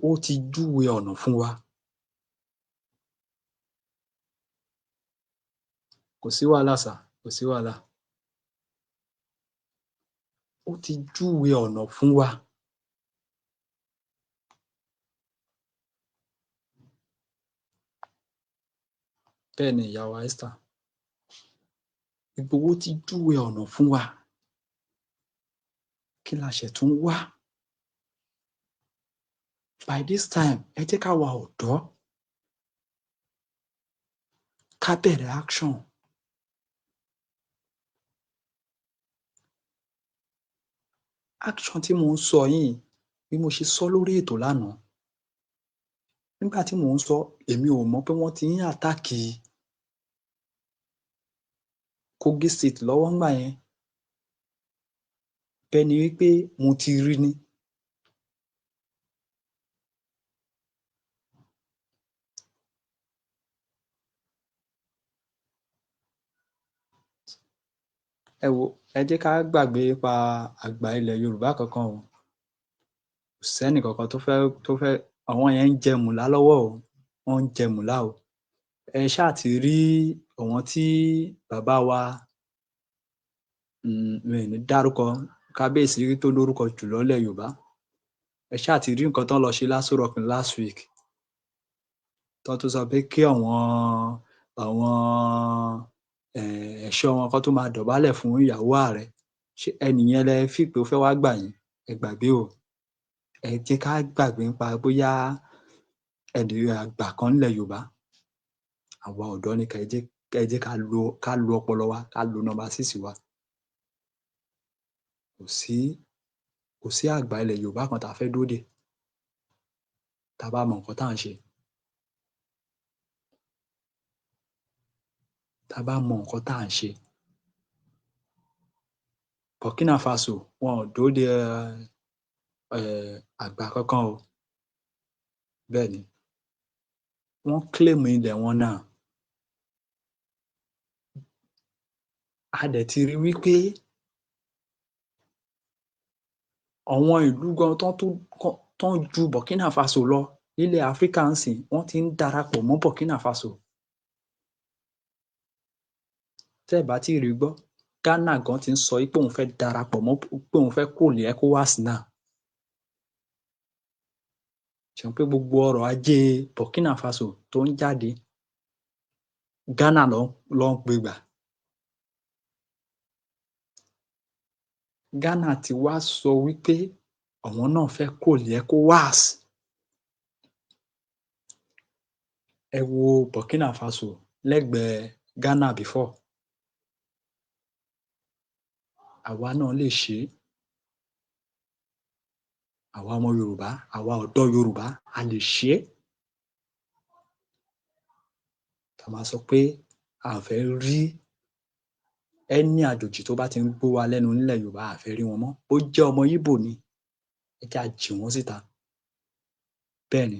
ó ti júwe ọ̀nà fún wa. Kò sí wàhálà sà, kò sí wàhálà. Ó ti júwe ọ̀nà fún wa. Bẹ́ẹ̀ ni, ìyá wa Esther, Ìgbòho ti júwe ọ̀nà fún wa. Kí la ṣẹ̀ tún wá? By this time, ẹ jẹ́ ká wa ọ̀dọ́ ká bẹ̀rẹ̀ action. Action tí mò ń sọ yìí, bí mo ṣe sọ lórí ètò lánàá, nígbà tí mò ń sọ, èmi ò mọ̀ pé wọ́n ti ń attack Kogi State lọ́wọ́ ńgbà yẹn. Bẹ́ẹ̀ ni wípé mo ti rí ni. Ẹ wo, ẹ jẹ́ ká gbàgbé pa àgbà ilẹ̀ Yorùbá kankan o. Kò sẹ́nì kankan tó fẹ́. Àwọn yẹn ń jẹ mùlá lọ́wọ́ o, wọ́n ń jẹ mùlá o. Ẹ ṣáà ti rí àwọn tí bàbá wa, mi ò ní dárúkọ kábíyèsí tó lórúkọ jùlọ nílẹ̀ Yorùbá. Ẹ ṣáà ti rí nǹkan tán lọ ṣe l'Aso Rock last week, tán tún sọ pé kí àwọn ẹ̀ṣọ́ wọn kan tó máa dọ̀bálẹ̀ fún ìyàwó ààrẹ. Ṣé ẹnìyẹn lẹ fi pé ó fẹ́ wá gbà yín? Ẹ gbàgbé o. Ẹ jẹ́ ká gbàgbé nípa bóyá ẹnì àgbà kan nílẹ̀ Yorùbá. Àwa ọ̀dọ́ ni kẹ́ ẹ jẹ́ ká lo ọpọlọ wa, ká lo number six wa. Kò sí àgbà ilẹ̀ Yorùbá kan tá a fẹ́ dúró dè tá a bá mọ nǹkan tá à ń ṣe. Tá a bá mọ nǹkan tá à ń ṣe. Burkina Faso, wọn ò dúró de àgbà kankan o. Bẹ́ẹ̀ ni, wọ́n claim ilẹ̀ wọn náà. A dẹ̀ ti rí wípé àwọn ìlú gan tán tún tán ju Burkina Faso lọ. Nílẹ̀ Áfíríkà ń sìn, wọ́n ti ń darapọ̀ mọ́ Burkina Faso. Tẹ́ ẹ̀ bá tí ì rí gbọ́, Ghana gan ti ń sọ pé òun fẹ́ darapọ̀ mọ́, pé òun fẹ́ kúrò ní ECOWAS náà. Ṣe pé gbogbo ọrọ̀ ajé Burkina Faso tó ń jáde, Ghana ló ń gbé gbà. Ghana ti wá sọ wípé àwọn náà fẹ́ kúrò ní ECOWAS. Ẹ wo Burkina Faso lẹ́gbẹ̀ẹ́ Ghana before. Àwa náà lè ṣe é. Àwa ọmọ Yorùbá, àwa ọ̀dọ́ Yorùbá, a lè ṣe é. Ká máa sọ pé a fẹ́ rí ẹni àjòjì tó bá ti ń gbó wa lẹ́nu nílẹ̀ Yorùbá, a fẹ́ rí wọn mọ́. Bó jẹ́ ọmọ Íbò ni, ẹ jẹ́ á jì wọ́n síta. Bẹ́ẹ̀ ni.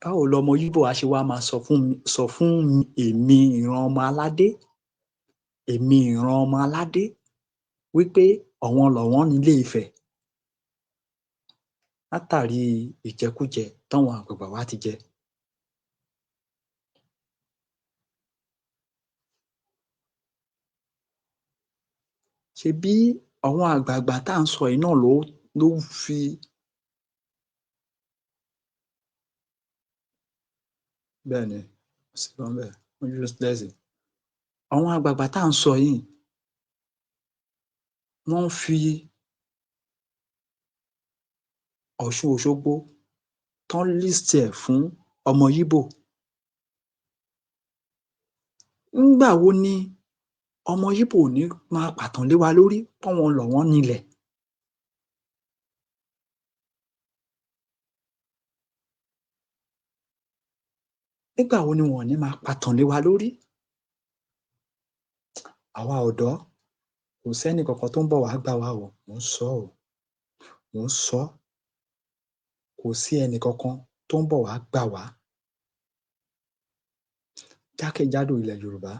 Báwo lọmọ Íbò á ṣe wá máa sọ fún èmi ìran ọmọ aládé, èmi ìran ọmọ aládé, wípé àwọn lọ̀wọ́n nílé Ifẹ̀, látàrí ìjẹkújẹ táwọn àgbààgbà wa ti jẹ? Ṣebí àwọn àgbààgbà tá à ń sọ yìí náà ló fi. Bẹ́ẹ̀ ni, kò sí irọ́ ńbẹ̀, wọ́n useless. Àwọn àgbààgbà tá à ń sọ yìí, wọ́n fi Ọ̀ṣun Òṣogbo tán list ẹ̀ fún ọmọ Íbò. Ńgbà wo ni ọmọ Íbò ò ní máa pàtàn lé wa lórí páwọn lọ̀wọ́n nilẹ̀? Nígbà wo ni wọn ò ní máa pàtàn lé wa lórí? Àwa ọ̀dọ́, kò sẹ́nì kankan tó ń bọ̀ wá gbà wá o. Mò ń sọ ọ́ o, mò ń sọ ọ́. Kò sí ẹnì kankan tó ń bọ̀ wá gbà wá. Jákèjádò ilẹ̀ Yorùbá,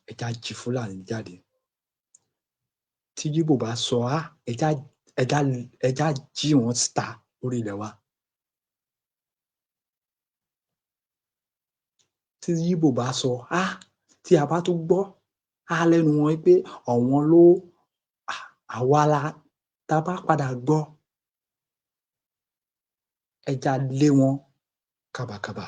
ẹ jẹ́ á jí Fúlàní jáde. Tí Íbò bá sọ á, ẹ jẹ́ á jí wọn síta lórí ilẹ̀ wa. Tí Íbò bá sọ á, tí a bá tún gbọ́ á lẹ́nu wọn pé àwọn ló àwa la, tá a bá padà gbọ́, ẹ jẹ́ á lé wọn kàbàkàbà.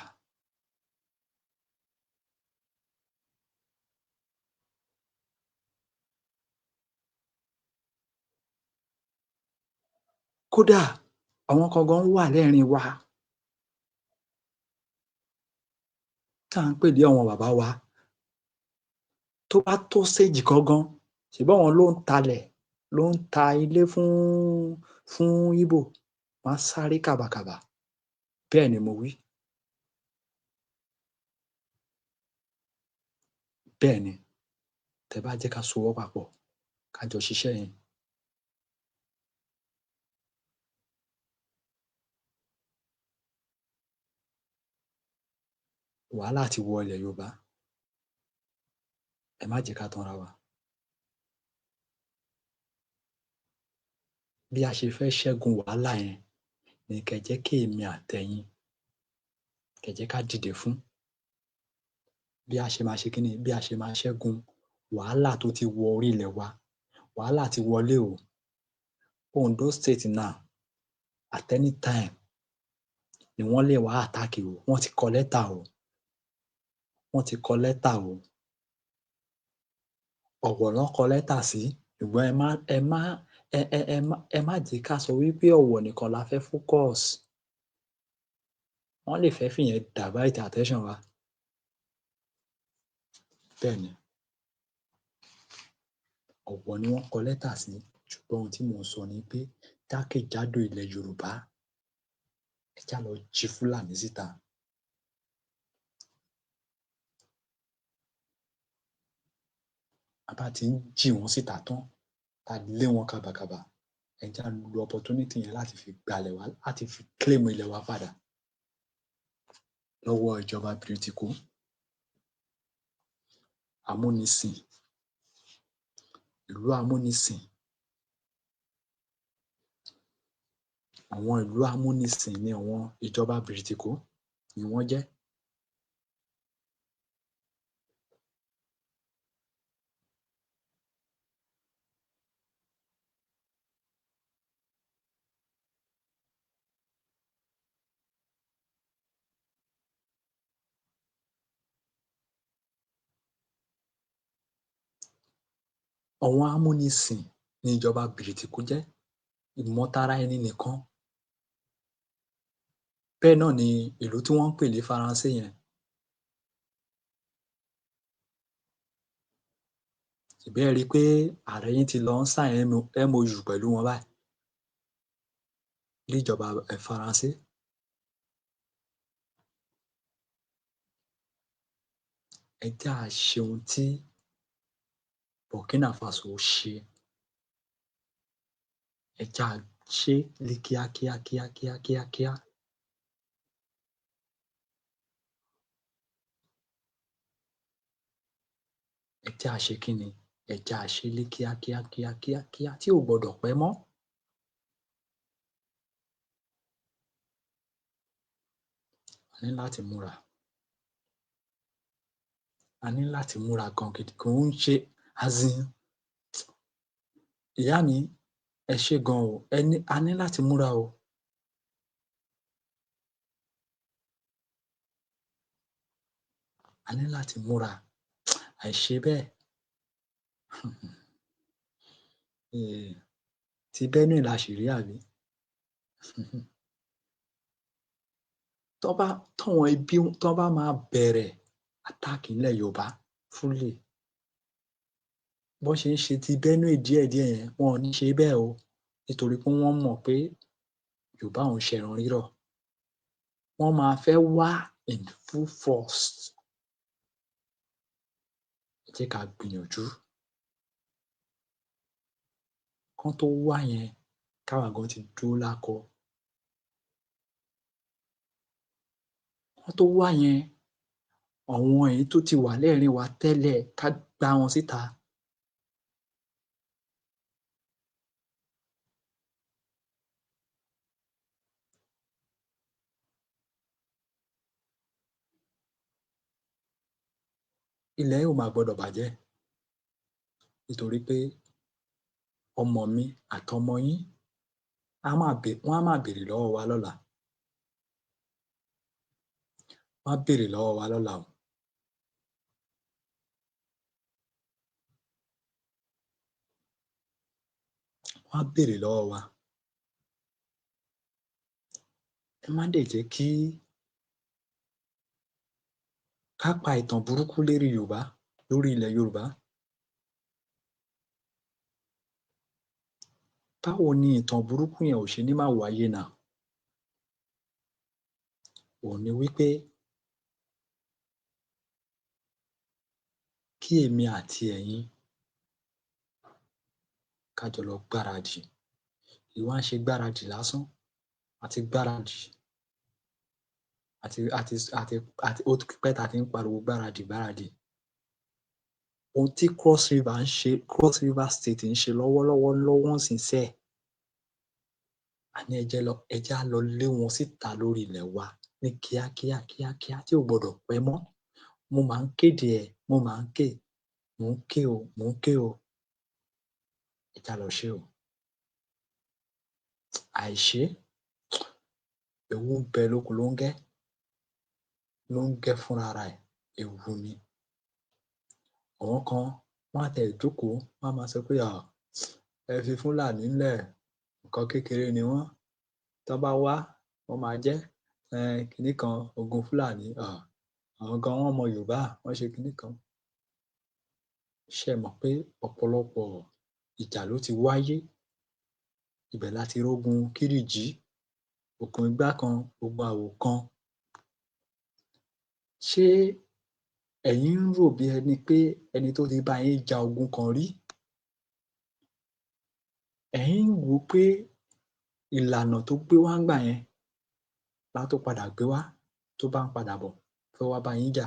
Kódà àwọn kan gan wà lẹ́rìn wa tá à ń pè ní àwọn bàbá wa. Tó bá tó stage kan gan, ṣèbí àwọn ló ń talẹ̀, ló ń ta ilé fún Íbò, wọ́n á sáré kàbàkàbà. Bẹ́ẹ̀ ni mo wí. Bẹ́ẹ̀ ni. Tẹ́ bá jẹ́ ká sowọ́ papọ̀, ká jọ ṣiṣẹ́ yẹn. Wàhálà ti wọ ilẹ̀ Yorùbá. Ẹ má jẹ́ ká tanra wa. Bí a ṣe fẹ́ ṣẹ́gun wàhálà yẹn ni kẹ́ jẹ́ kí èmi àtẹ̀yin, kẹ́ jẹ́ ká dìde fún. Bí a ṣe máa ṣe kíni, bí a ṣe máa ṣẹ́gun wàhálà tó ti wọ orí ilẹ̀ wa. Wàhálà ti wọlé o. Ondo State now, at any time ni wọ́n lè wá attack o. Wọ́n ti kọ lẹ́tà o. Wọ́n ti kọ lẹ́tà o. Ọ̀wọ̀ ná kọ lẹ́tà sí, ṣùgbọ́n ẹ má jẹ́ ká sọ wípé Ọ̀wọ̀ nìkan la fẹ́ focus. Wọ́n lè fẹ́ fìyẹn divert attention wa. Bẹ́ẹ̀ ni. Ọ̀wọ̀ ni wọ́n kọ lẹ́tà sí, ṣùgbọ́n ohun tí mò ń sọ ni pé jákèjádò ilẹ̀ Yorùbá, ẹ já lọ jí Fúlàní síta. A bá ti ń jì wọ́n síta tán, tá a lé wọn kàbàkàbà, ẹ jẹ́ á lo opportunity yẹn láti fi gbalẹ̀ wa, láti fi claim ilẹ̀ wa padà lọ́wọ́ ìjọba Bìrìtìkó amúnisìn, ìlú amúnisìn. Àwọn ìlú amúnisìn ni àwọn ìjọba Bìrìtìkó ni wọ́n jẹ́. Àwọn amúnisìn ni ìjọba Bìrìtìkó jẹ́, ìmọ̀tara ẹni nìkan. Bẹ́ẹ̀ náà ni ìlú tí wọ́n ń pè ní Faransé yẹn. Ṣèbí ẹ rí i pé ààrẹ yín ti lọ ń sign MOU pẹ̀lú wọn báyìí níjọba Faransé. Ẹ jẹ́ á ṣe ohun tí Burkina Faso ṣe. Ẹ jẹ́ á ṣe é ní kíákíá kíákíá kíákíá. Ẹ jẹ́ á ṣe kí ni? Ẹ jẹ́ á ṣe é ní kíákíá kíákíá kíá tí ò gbọdọ̀ pẹ́ mọ́. A ní láti múra. A ní láti múra gan gidi, kò ń ṣe as in ìyá mi, ẹ ṣé gan o, ẹ ní a ní láti múra o. A ní láti múra. Àìṣe bẹ́ẹ̀, ti Benue la ṣì rí àbí? Tán bá táwọn ẹbí tán bá máa bẹ̀rẹ̀ attack nílẹ̀ Yorùbá fully, bọ́n ṣe ń ṣe ti Benue díẹ̀díẹ̀ yẹn, wọn ò ní ṣe bẹ́ẹ̀ o, nítorí pé wọ́n mọ̀ pé Yorùbá ò ń ṣẹran rírọ̀. Wọ́n máa fẹ́ wá in full force. Ẹ jẹ́ ká gbìyànjú. Kán tó wá yẹn, káwa gan ti dúró lákọ. Kán tó wá yẹn, àwọn èyí tó ti wà lẹ́rìn wa tẹ́lẹ̀, ká gbá wọn síta. Ilẹ̀ yìí ò mà gbọdọ̀ bàjẹ́, nítorí pé ọmọ mi àtọmọ yín á máa bè wọ́n á máa béèrè lọ́wọ́ wa lọ́la. Wọ́n á béèrè lọ́wọ́ wa lọ́la o. Wọ́n á béèrè lọ́wọ́ wa. Ẹ má dẹ̀ jẹ́ kí ká pa ìtàn burúkú lérí Yorùbá, lórí ilẹ̀ Yorùbá. Báwo ni ìtàn burúkú yẹn ò ṣe ní má wáyé now? Òhun ni wí pé kí èmi àti ẹ̀yin ká jọ lọ gbáradì. Kì í wá ń ṣe gbáradì lásán, a ti gbáradì. Àti ó ti pẹ́ tá a ti ń pariwo gbáradì gbáradì. Ohun tí Cross River ń ṣe, Cross River State ń ṣe lọ́wọ́lọ́wọ́ lọ́wọ́ ńsìnyí, àní ẹ jẹ́ lọ, ẹ jẹ́ á lọ lé wọn síta lórí ilẹ̀ wa ní kíákíá kíákíá tí ò gbọdọ̀ pẹ́ mọ́. Mo máa ń kéde ẹ̀, mo máa ń ké, mò ń ké o, mò ń ké o. Ẹ jẹ́ á lọ ṣé o. Àìṣe, ewu ń bẹ lóko Lóńgẹ́, Lóńgẹ́ fúnra ara ẹ̀, ewu ni. Àwọn kan wọ́n á tiẹ̀ jókòó, wọ́n á máa sọ pé ẹ fi Fúlàní ńlẹ̀, nǹkan kékeré ni wọ́n. Tán bá wá, wọ́n máa jẹ́ um kinní kan, ogun Fúlàní, àwọn gan wọ́n mọ Yorùbá, wọ́n ṣe kinní kan. Ṣé ẹ mọ̀ pé ọ̀pọ̀lọpọ̀ ìjà ló ti wáyé? Ibẹ̀ la ti rógun Kírìjí, ogun igbá kan, ogun àwò kan. Ṣé ẹ̀yin ń rò bí ẹni pé ẹni tó ti bá yín ja ogun kan rí, ẹ̀yin ń wò ó pé ìlànà tó gbé wá ńgbà yẹn lá tó padà gbé wá tó bá ń padà bọ̀ fẹ́ wá bá yín jà?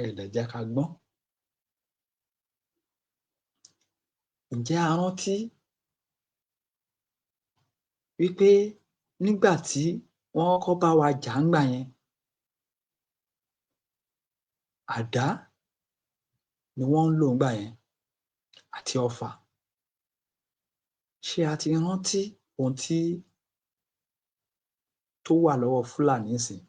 Ẹ dẹ̀ jẹ́ ká gbọ́n. Ǹjẹ́ a rántí wípé nígbà tí wọ́n kọ́kọ́ bá wa jà ńgbà yẹn, àdá ni wọ́n ń lò ńgbà yẹn àti ọfà? Ṣé a ti rántí ohun tí tó wà lọ́wọ́ Fúlàní nísìnyí?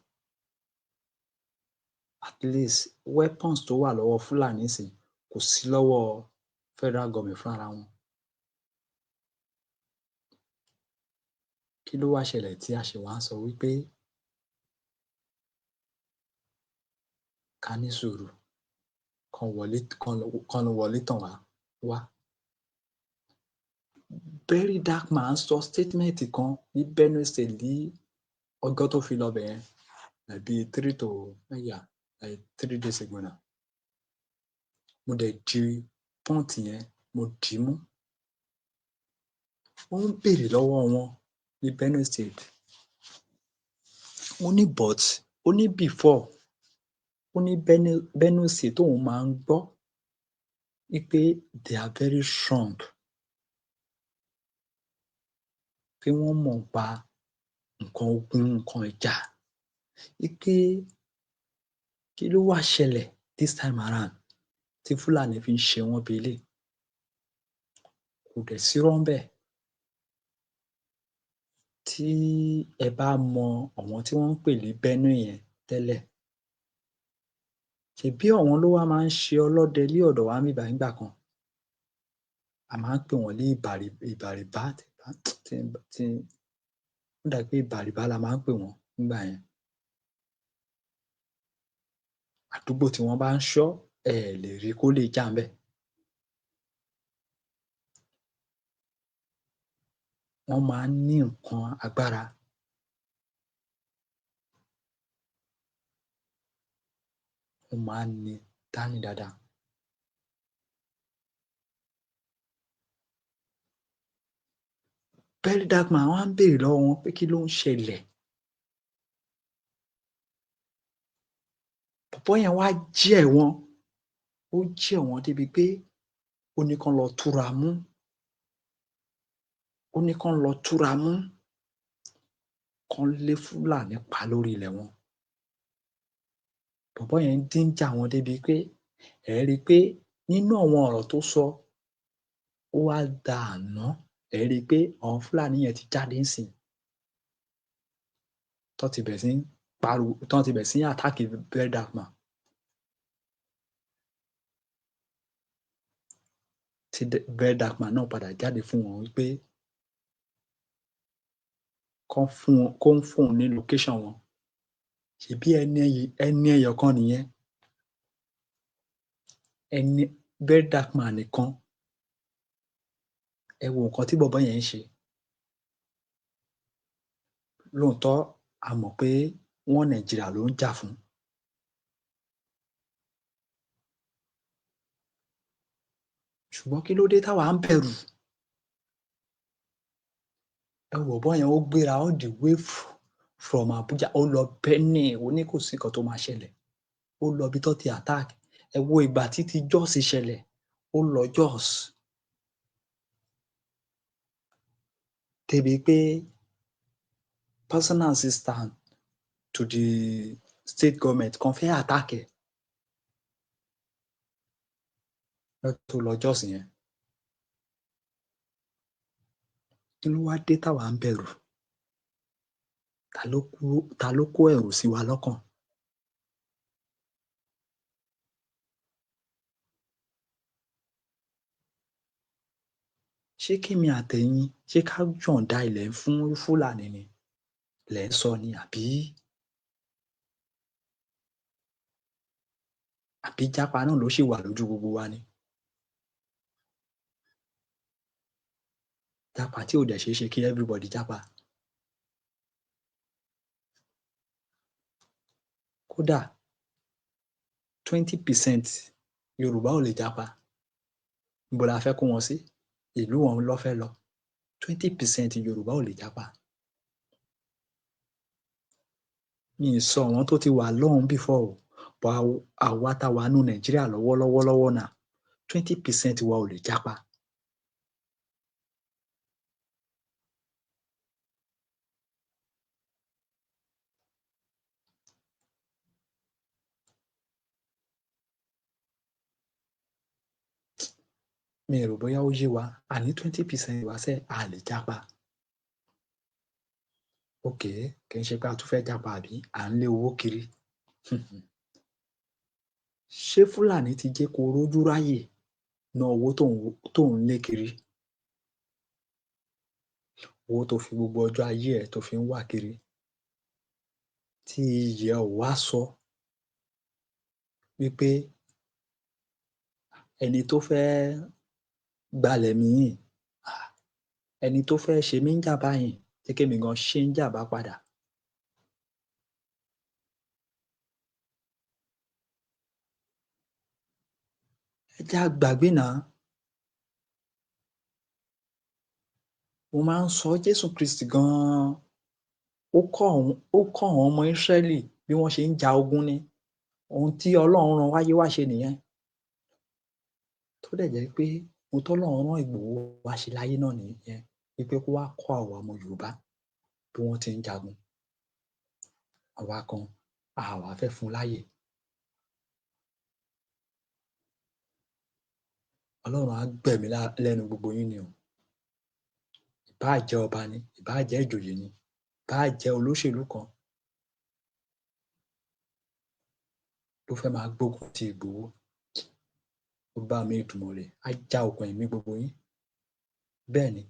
At least, weapons tó wà lọ́wọ́ Fúlàní nísìnyí kò sí lọ́wọ́ federal government fúnra wọn. Kí ló wá ṣẹlẹ̀ tí a ṣì wá ń sọ wípé ká ní sùúrù, kán wọlé, kán wọlé tàn wá wá? Very Dark Man sọ statement kan ní Benue State ní ọjọ́ tó fi lọ bẹ̀ yẹn, like bíi three to, yeah, like 3 days ago now. Mo dẹ̀ di point yẹn, mo dì í mú. Ó ń béèrè lọ́wọ́ wọn ní Benue State, ó ní but, ó ní before, ó ní Benue State tóun máa ń gbọ́ wípé they are very strong, pé wọ́n mọ̀ nípa nǹkan ogun, nǹkan ìjà, wípé kí ló wá ṣẹlẹ̀ this time around tí Fúlàní fi ń ṣe wọ́n bí eléyìí? Kò dẹ̀ sírọ́ ńbẹ̀. Tí ẹ bá mọ àwọn tí wọ́n ń pè ní Benue yẹn tẹ́lẹ̀, ṣèbí àwọn ló wá máa ń ṣe ọlọ́dẹ ní ọ̀dọ̀ wa níbí báyìí nígbà kan. A máa ń pè wọ́n ní Ìbàrìbá. Tí ó dà pé Ìbàrìbá la máa ń pè wọ́n nígbà yẹn. Àdúgbò tí wọ́n bá ń ṣọ́, ẹ lè rí kó lè jà ńbẹ̀. Wọ́n máa ń ní nǹkan agbára. Wọ́n máa ń ní dání dáadáa. Very Dark Man wá ń béèrè lọ́wọ́ wọn pé kí ló ń ṣẹlẹ̀. Bọ̀bọ́ yẹn wá jẹ́ wọn, ó jẹ́ wọn débi pé ó ní kán lọ túra mú, ó ní kán lọ túra mú, kán lé Fúlàní pa lórí ilẹ̀ wọn. Bọ̀bọ́ yẹn díńjà wọn débi pé ẹ rí i pé nínú àwọn ọ̀rọ̀ tó sọ, ó wá da àná, ẹ rí i pé àwọn Fúlàní yẹn ti jáde ńsìn, tán ti bẹ̀rẹ̀ sí ń pariwo, tán ti bẹ̀rẹ̀ sí ń attack Very Dark Man. Tí Very Dark Man náà padà jáde fún wọn wípé kán fún wọn, kó ń fóun ní location wọn. Ṣebí ẹni ẹyọ kan nìyẹn, ẹni Very Dark Man nìkan. Ẹ wo nǹkan tí bọ̀bọ́ yẹn ń ṣe. Lóòótọ́, a mọ̀ pé wọ́n Nàìjíríà ló ń jà fún. Ṣùgbọ́n kí ló dé táwa ń bẹ̀rù? Ẹ wo bọ̀bọ́ yẹn, ó gbéra all the way from Abuja, ó lọ Benue, ó ní kò sí nǹkan tó máa ṣẹlẹ̀. Ó lọ ibi tó ti attack. Ẹ wo ìgbà tí ti Jos ṣẹlẹ̀, ó lọ Jos. Débi pé personal assistant to the state government kan fẹ́ attack ẹ̀ lọ́jọ́ tó lọ Jos yẹn. Kí ló wá dé táwa ń bẹ̀rù? Ta ló kó ẹ̀rù sí wa lọ́kàn? Ṣé kémi àtẹ̀yin, ṣé ká yọ̀ǹda ilẹ̀ fún Fúlàní ni lẹ̀ ń sọ ni, àbí jápa náà ló ṣì wà lójú gbogbo wa ni? Jápa tí ò dẹ̀ ṣeé ṣe kí everybody jápa. Kódà 20% Yorùbá ò lè jápa. Níbo la fẹ́ kó wọn sí? Ìlú wọn lọ́ fẹ́ lọ. 20% Yorùbá ò lè jápa. Mi ì sọ àwọn tó ti wà lọ́hùn-ún before o, but àwa tá wà nínú Nàìjíríà lọ́wọ́lọ́wọ́ lọ́wọ́ náà, 20% wa ò lè jápa. Mi ò rò bóyá ó yé wa. Àní 20% wa sẹ́ a lè jápa. Ok, kì í ṣe pé a tún fẹ́ jápa àbí à ń lé owó kiri. Ṣé Fúlàní ti jẹ́ kó rójú ráyè ná owó tó ń lé kiri? Owó tó fi gbogbo ọjọ́ ayé ẹ̀ tó fi ń wá kiri, tí iyì ẹ ò wá sọ wípé ẹni tó fẹ́ gbalẹ̀ mi yìí, ẹni tó fẹ́ ṣe mí ń jàmbá yìí, jẹ́ kémi gan ṣe ń jàmbá padà. Ẹ jẹ́ á gbàgbé náà. Mo máa ń sọ, Jésù Kristi gan-an, ó kọ́ àwọn ọmọ Ísírẹ́lì bí wọ́n ṣe ń ja ogun ni. Ohun tí Ọlọ́run rán wáyé wá ṣe nìyẹn. Tó dẹ̀ jẹ́ pé ohun tọ́lọ́run rán Ìgbòho wá ṣe láyé náà nìyẹn, wípé kó wá kọ́ àwọn ọmọ Yorùbá bí wọ́n ti ń jagun. Àwa kan, a wá fẹ́ fún un láyè. Ọlọ́run á gbẹ̀mí lẹ́nu gbogbo yín ni o. Ìbáà jẹ́ ọba ni, ìbáà jẹ́ ìjòyè ni, ìbáà jẹ́ olóṣèlú kan ló fẹ́ máa gbógun ti Ìgbòho. Ọba mi Èdùmàrè á já okùn ẹ̀mí gbogbo yín. Bẹ́ẹ̀ ni,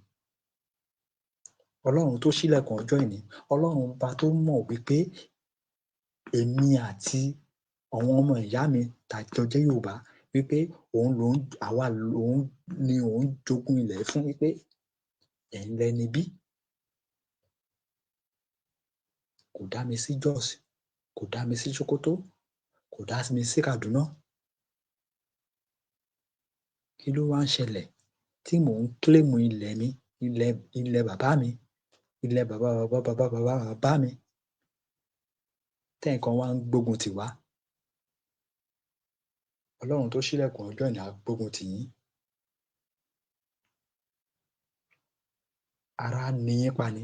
Ọlọ́run tó ṣílẹ̀kùn ọjọ́ ìní, Ọlọ́run ọba tó mọ̀ wípé èmi àti àwọn ọmọ ìyá mi tàjọ jẹ́ Yorùbá, wípé òun lòún, àwa lòún ni òun jogún ilẹ̀ fún, wípé ẹ̀yin lẹni bí. Kò dá mi sí Jos, kò dá mi sí Sokoto, kò dá mi sí Kaduna. Kí ló wá ń ṣẹlẹ̀ tí mò ń kílèmù ilẹ̀ mi, ilẹ̀ bàbá mi, ilẹ̀ bàbá bàbá bàbá bàbá bàbá mi, tẹ́nìkan wá ń gbógun tì wá? Ọlọ́run tó ṣílẹ̀kùn ọjọ́ ìní á gbógun tì yín. Ara ni yín pa ni.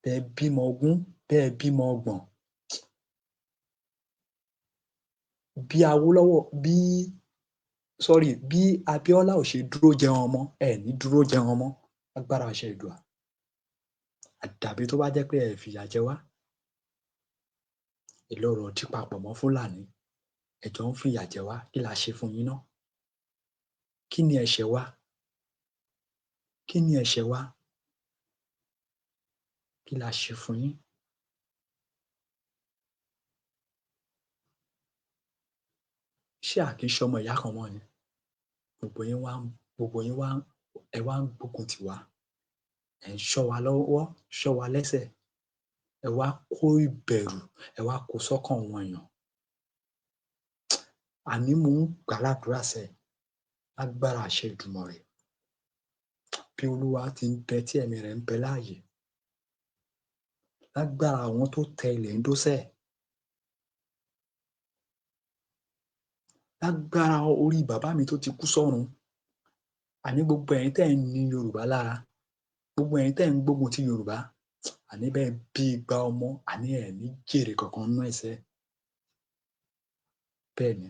Bẹ́ẹ̀ bímọ 20, bẹ́ẹ̀ bímọ 30. Bí Awólọ́wọ̀, bí Abíọ́lá ò ṣe dúró jẹun ọmọ, ẹ ní dúró jẹun ọmọ. Agbára àṣẹ Èdùà. Àdàbí tó bá jẹ́ pé ẹ fìyà jẹ wá. Ìlọrọ̀ dí papọ̀ mọ́ Fúlàní. Ẹ jọ ń fìyà jẹ wá. Kí la ṣe fún yín ná? Kí ni ẹ̀ṣẹ̀ wa? Kí ni ẹ̀ṣẹ̀ wa? Kí la ṣe fún yín? Ṣé à kì í ṣọmọ ìyá kan mọ́ ni? Gbogbo yín wá, ẹ wá ń gbógun tì wá. Ẹ ń ṣọ́ wa lọ́wọ́, ṣọ́ wa lẹ́sẹ̀. Ẹ wá kó ìbẹ̀rù, ẹ wá kó sọ́kàn àwọn èèyàn. Àní mò ń gbà ládùúrà sẹ́, lágbára àṣẹ Èdùmàrè. Bí Olúwa ti ń bẹ tí ẹ̀mí rẹ̀ ń bẹ láàyè. Lágbára àwọn tó tẹ ilẹ̀ ń dósẹ̀. Lágbára orí bàbá mi tó ti kú sọ́run. Àní gbogbo ẹ̀yin tẹ́ ń ní Yorùbá lára, gbogbo ẹ̀yin tẹ́ ń gbógun ti Yorùbá, àní bẹ́ẹ̀ bí igba ọmọ, àní ẹ̀ ní jèrè kankan nínú ẹ̀ṣẹ̀. Bẹ́ẹ̀ ni,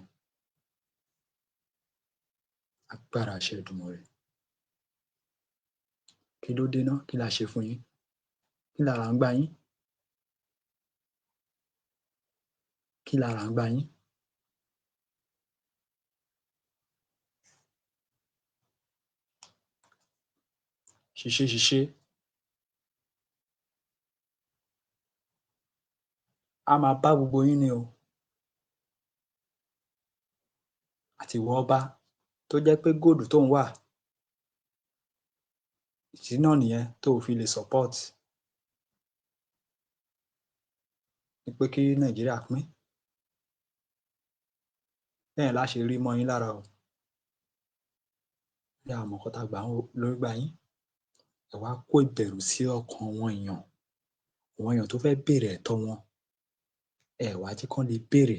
agbára àṣẹ Èdùmàrè. Kí ló dé ná? Kí la ṣe fún yín? Kí lára ń gbá yín? Kí lára ń gbá yín? Ṣiṣẹ́ ṣiṣẹ́. A máa bá gbogbo yín ni o. Àti ìwọ ọba tó jẹ́ pé góòlù tó ń wà, ìdí náà nìyẹn tó fi lè support ní pé kí Nàìjíríà pín. Bẹ́ẹ̀ la ṣe rí mọ́ yín lára o. Bí a mọ̀ nǹkan tá gbà lórí gbà yín. Ẹ wá kó ìbẹ̀rù sí ọkàn àwọn èèyàn. Àwọn èèyàn tó fẹ́ béèrè ẹ̀tọ́ wọn. Ẹ wá jẹ́ kán lè béèrè.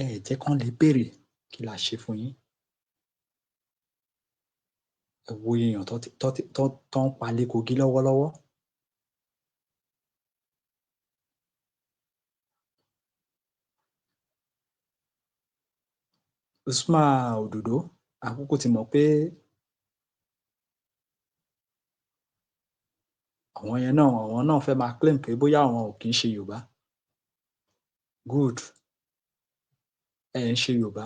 Ẹ jẹ́ kán lè béèrè. Kí la ṣe fún yín? Ẹ wo èèyàn tó ń pa lé Kogi lọ́wọ́lọ́wọ́. Usman Òdòdó, àkókò ti mọ̀ pé àwọn yẹn náà, àwọn náà fẹ́ máa claim pé bóyá àwọn ò kì í ṣe Yorùbá. Good, ẹ ń ṣe Yorùbá,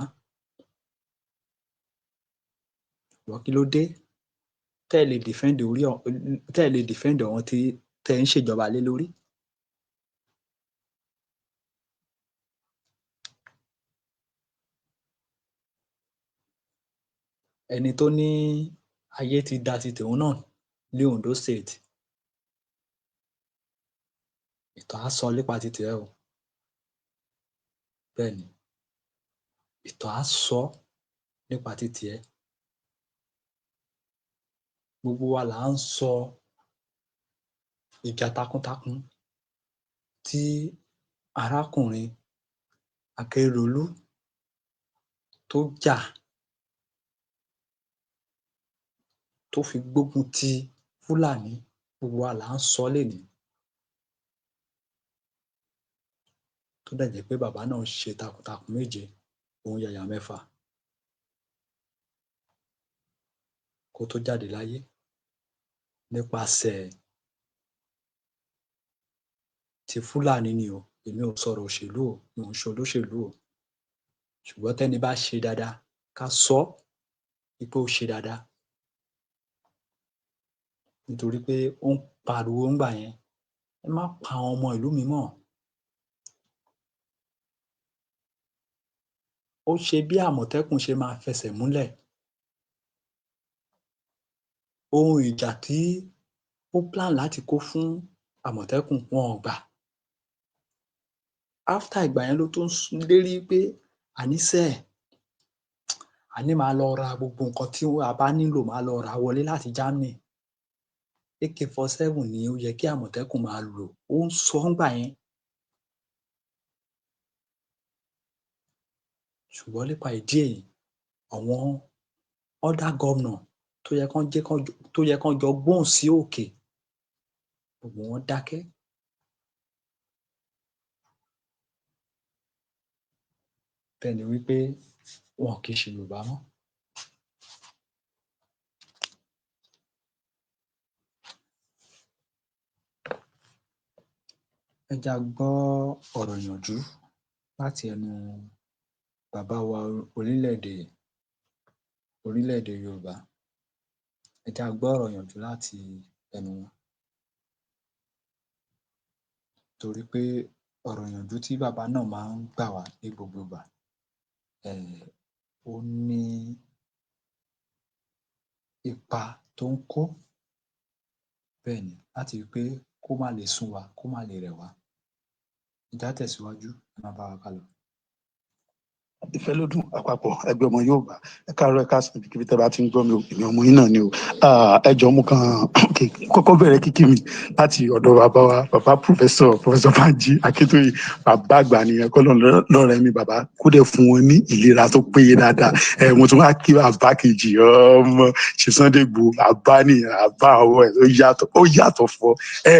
ṣùgbọ́n kí ló dé tẹ́ ẹ lè defend orí, tẹ́ ẹ lè defend àwọn tí tẹ́ ẹ ń ṣèjọba lé lórí? Ẹni tó ní ayé ti da ti tòun náà ní Ondo State, ìtàn á sọ nípa ti tìẹ o. Bẹ́ẹ̀ ni, ìtàn á sọ nípa ti tìẹ. Gbogbo wa là ń sọ ìjà takuntakun tí arákùnrin Akérédolú tó jà, tó fi gbógun ti Fúlàní. Gbogbo wa là ń sọ lénìí, tó dẹ̀ jẹ́ pé bàbá náà ṣe takuntakun méje òun yàyà mẹ́fà kó tó jáde láyé nípasẹ̀ ti Fúlàní ni o. Èmi ò sọ̀rọ̀ òṣèlú o, mi ò ń ṣe olóṣèlú o, ṣùgbọ́n tẹ́ni bá ṣe dáadáa, ká sọ ọ́ wípé ó ṣe dáadáa, nítorí pé ó ń pariwo ńgbà yẹn, ẹ má pa àwọn ọmọ ìlú mi mọ́. Ó ṣe bí Àmọ̀tẹ́kùn ṣe máa fẹsẹ̀ múlẹ̀, ohun ìjà tí ó plan láti kó fún Àmọ̀tẹ́kùn, wọn ò gbà. After ìgbà yẹn ló tún lérí pé àníṣe àní máa lọ ra gbogbo nǹkan tí a bá nílò, máa lọ rà á wọlé láti Germany. AK-47 ni ó yẹ kí Àmọ̀tẹ́kùn máa lò, ó ń sọ ńgbà yẹn. Ṣùgbọ́n nípa ìdí èyí, àwọn other governor tó yẹ kán jẹ́ tó yẹ kán jọ gbóhùn sí òkè, gbogbo wọn dákẹ́. Bẹ́ẹ̀ ni wípé wọn kì í ṣe Yorùbá mọ́. Ẹ jẹ́ á gbọ́ ọ̀rọ̀ ìyànjú láti ẹnu bàbá wa orílẹ̀-èdè Yorùbá. Ẹ jẹ́ á gbọ́ ọ̀rọ̀ ìyànjú láti ẹnu wọn, torí pé ọ̀rọ̀ ìyànjú tí bàbá náà máa ń gbà wá ní gbogbo ìgbà, ó ní ipa tó ń kó. Bẹ́ẹ̀ ni, láti rí pé kó má lè sún wa, kó má lè rẹ̀ wá. Ẹ jẹ́ á tẹ̀síwájú, ẹ máa bá wa kálọ. Ìfẹ́lódùn àpapọ̀ ẹgbẹ́ ọmọ Yorùbá, ẹ káàárọ̀, ẹ káàsán, ibikíbi tẹ́ bá ti ń gbọ́ mi o. Èmi ọmọ yín náà ni o. Ẹ jọ̀ọ́, mo kàn kọ́kọ́ bẹ̀rẹ̀ kíkí mi láti ọ̀dọ̀ bàbá wa, bàbá Professor Banji Akíntóyè. Bàbá àgbà nìyẹn, kọ́ lọ́rẹ́ mi bàbá, kó dẹ̀ fún wọn ní ìlera tó péye dáadáa. Ẹ mo tún wá kí bàbá kejì, ọmọ ṣe Sunday Igboho. Bàbá nìyẹn, bàbá àwọn ẹ̀ ó yàtọ̀, ó yàtọ̀ fọ ẹ.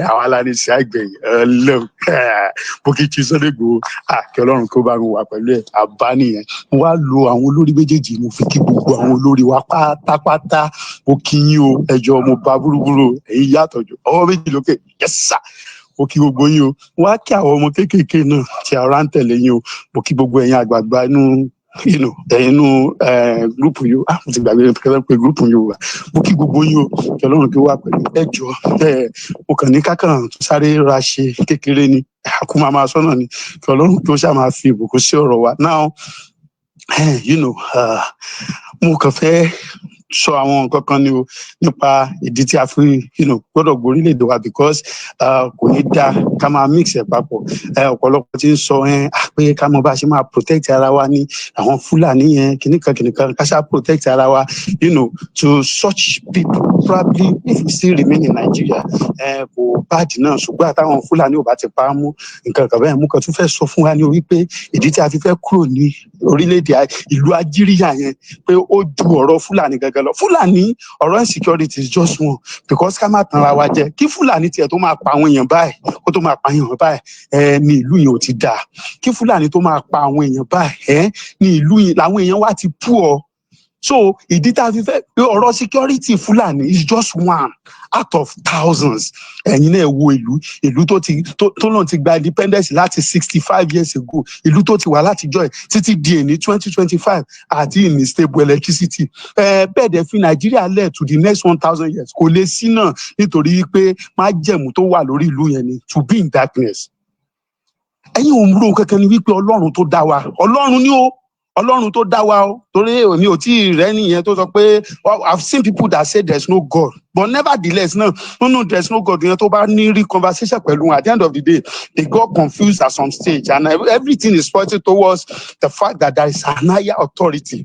Àwa la ní sí àgbẹ̀yìn Ọlọ́run. Mo kí kí Sunday Igboho, kí Ọlọ́run kó bá mi wà pẹ̀lú ẹ̀. Bàbá nìyẹn. Mo wá lo àwọn olórí méjèèjì, mo fi kí gbogbo àwọn olórí wa pátápátá. Mo kí yín o. Ẹ jọ̀ọ́, mo bá búrúburú èyí yàtọ̀ jù, ọwọ́ méjì lókè, yes sir. Mo kí gbogbo yín o. Mo wá kí àwọn ọmọ kéékèèké náà tí ara ń tẹ̀lé yín o. Mo kí gbogbo ẹ̀yin àgbààgbà inú ẹ̀yin inú group yìí. Ah, mo ti gbàgbé pé group Yorùbá. Mo kí gbogbo yín o, kí Ọlọ́run kí ó wà pẹ̀lú. Ẹ jọ̀ọ́, mo kàn ní kákàn tó sáré ra ṣe kékeré ni, àkú máa máa sọ́nà ni. Kí Ọlọ́run kí ó ṣáà máa fi ìbùkún sí ọ̀rọ̀ wa. Now, mo kàn fẹ́ sọ àwọn nǹkan kan ni o, nípa ìdí tí a fi gbọ́dọ̀ gborílẹ̀-èdè wa, because kò ní dáa ká máa mix ẹ̀ papọ̀. Ọ̀pọ̀lọpọ̀ ti ń sọ ẹ pé ká mọ bá a ṣe máa protect ara wa ní àwọn Fúlàní yẹn, kìnnìkan kìnnìkan, ká ṣáà protect ara wa. To such people, probably if we still remain in Nigeria, kò bad náà, ṣùgbọ́n àtàwọn Fúlàní ò bá ti pa á mú nǹkan kan bẹ́ẹ̀. Mú kan tún fẹ́ sọ fún wa ní wípé ìdí tí a fi fẹ́ kúrò ní orílẹ̀-èdè ìlú Ajíríyà yẹn, pé ó ju ọ̀rọ̀ Fúlàní gangan. Lọ Fúlàní, ọ̀rọ̀ insecurity is just one, because ká má tanra wa jẹ, kí Fúlàní tiẹ̀ tó máa pa àwọn èèyàn báyìí, kó tó máa pa èèyàn báyìí ẹ ní ìlú yẹn ò ti dáa. Kí Fúlàní tó máa pa àwọn èèyàn báyìí ẹ ní ìlú yẹn làwọn èèyàn wá ti poor. So ìdí tá a fi fẹ́ ọ̀rọ̀ security, Fúlàní is just one out of thousands. Ẹ̀yin náà wo ìlú tó ti tó náà ti gba independence láti 65 years ago, ìlú tó ti wà látijọ́ ẹ̀ títí di èní 2025, àti ní stable electricity. Ẹ bẹ́ẹ̀ dẹ̀ fi Nàìjíríà lẹ̀ to the next 1,000 years, kò lè sí náà, nítorí pé májẹ̀mú tó wà lórí ìlú yẹn ni to be in darkness. Ẹ̀yin ò ń ro kankan ni wípé Ọlọ́run tó dá wa, Ọlọ́run ni ó, Ọlọ́run tó dá wa o, torí èmi ò tí ì rẹ́ nìyẹn tó sọ pé, well, I've seen people that say there's no God, but nevertheless náà, no, there's no God yẹn, tó bá ní rí conversation pẹ̀lú wọn, at the end of the day they got confused at some stage, and everything is pointing towards the fact that there is an higher authority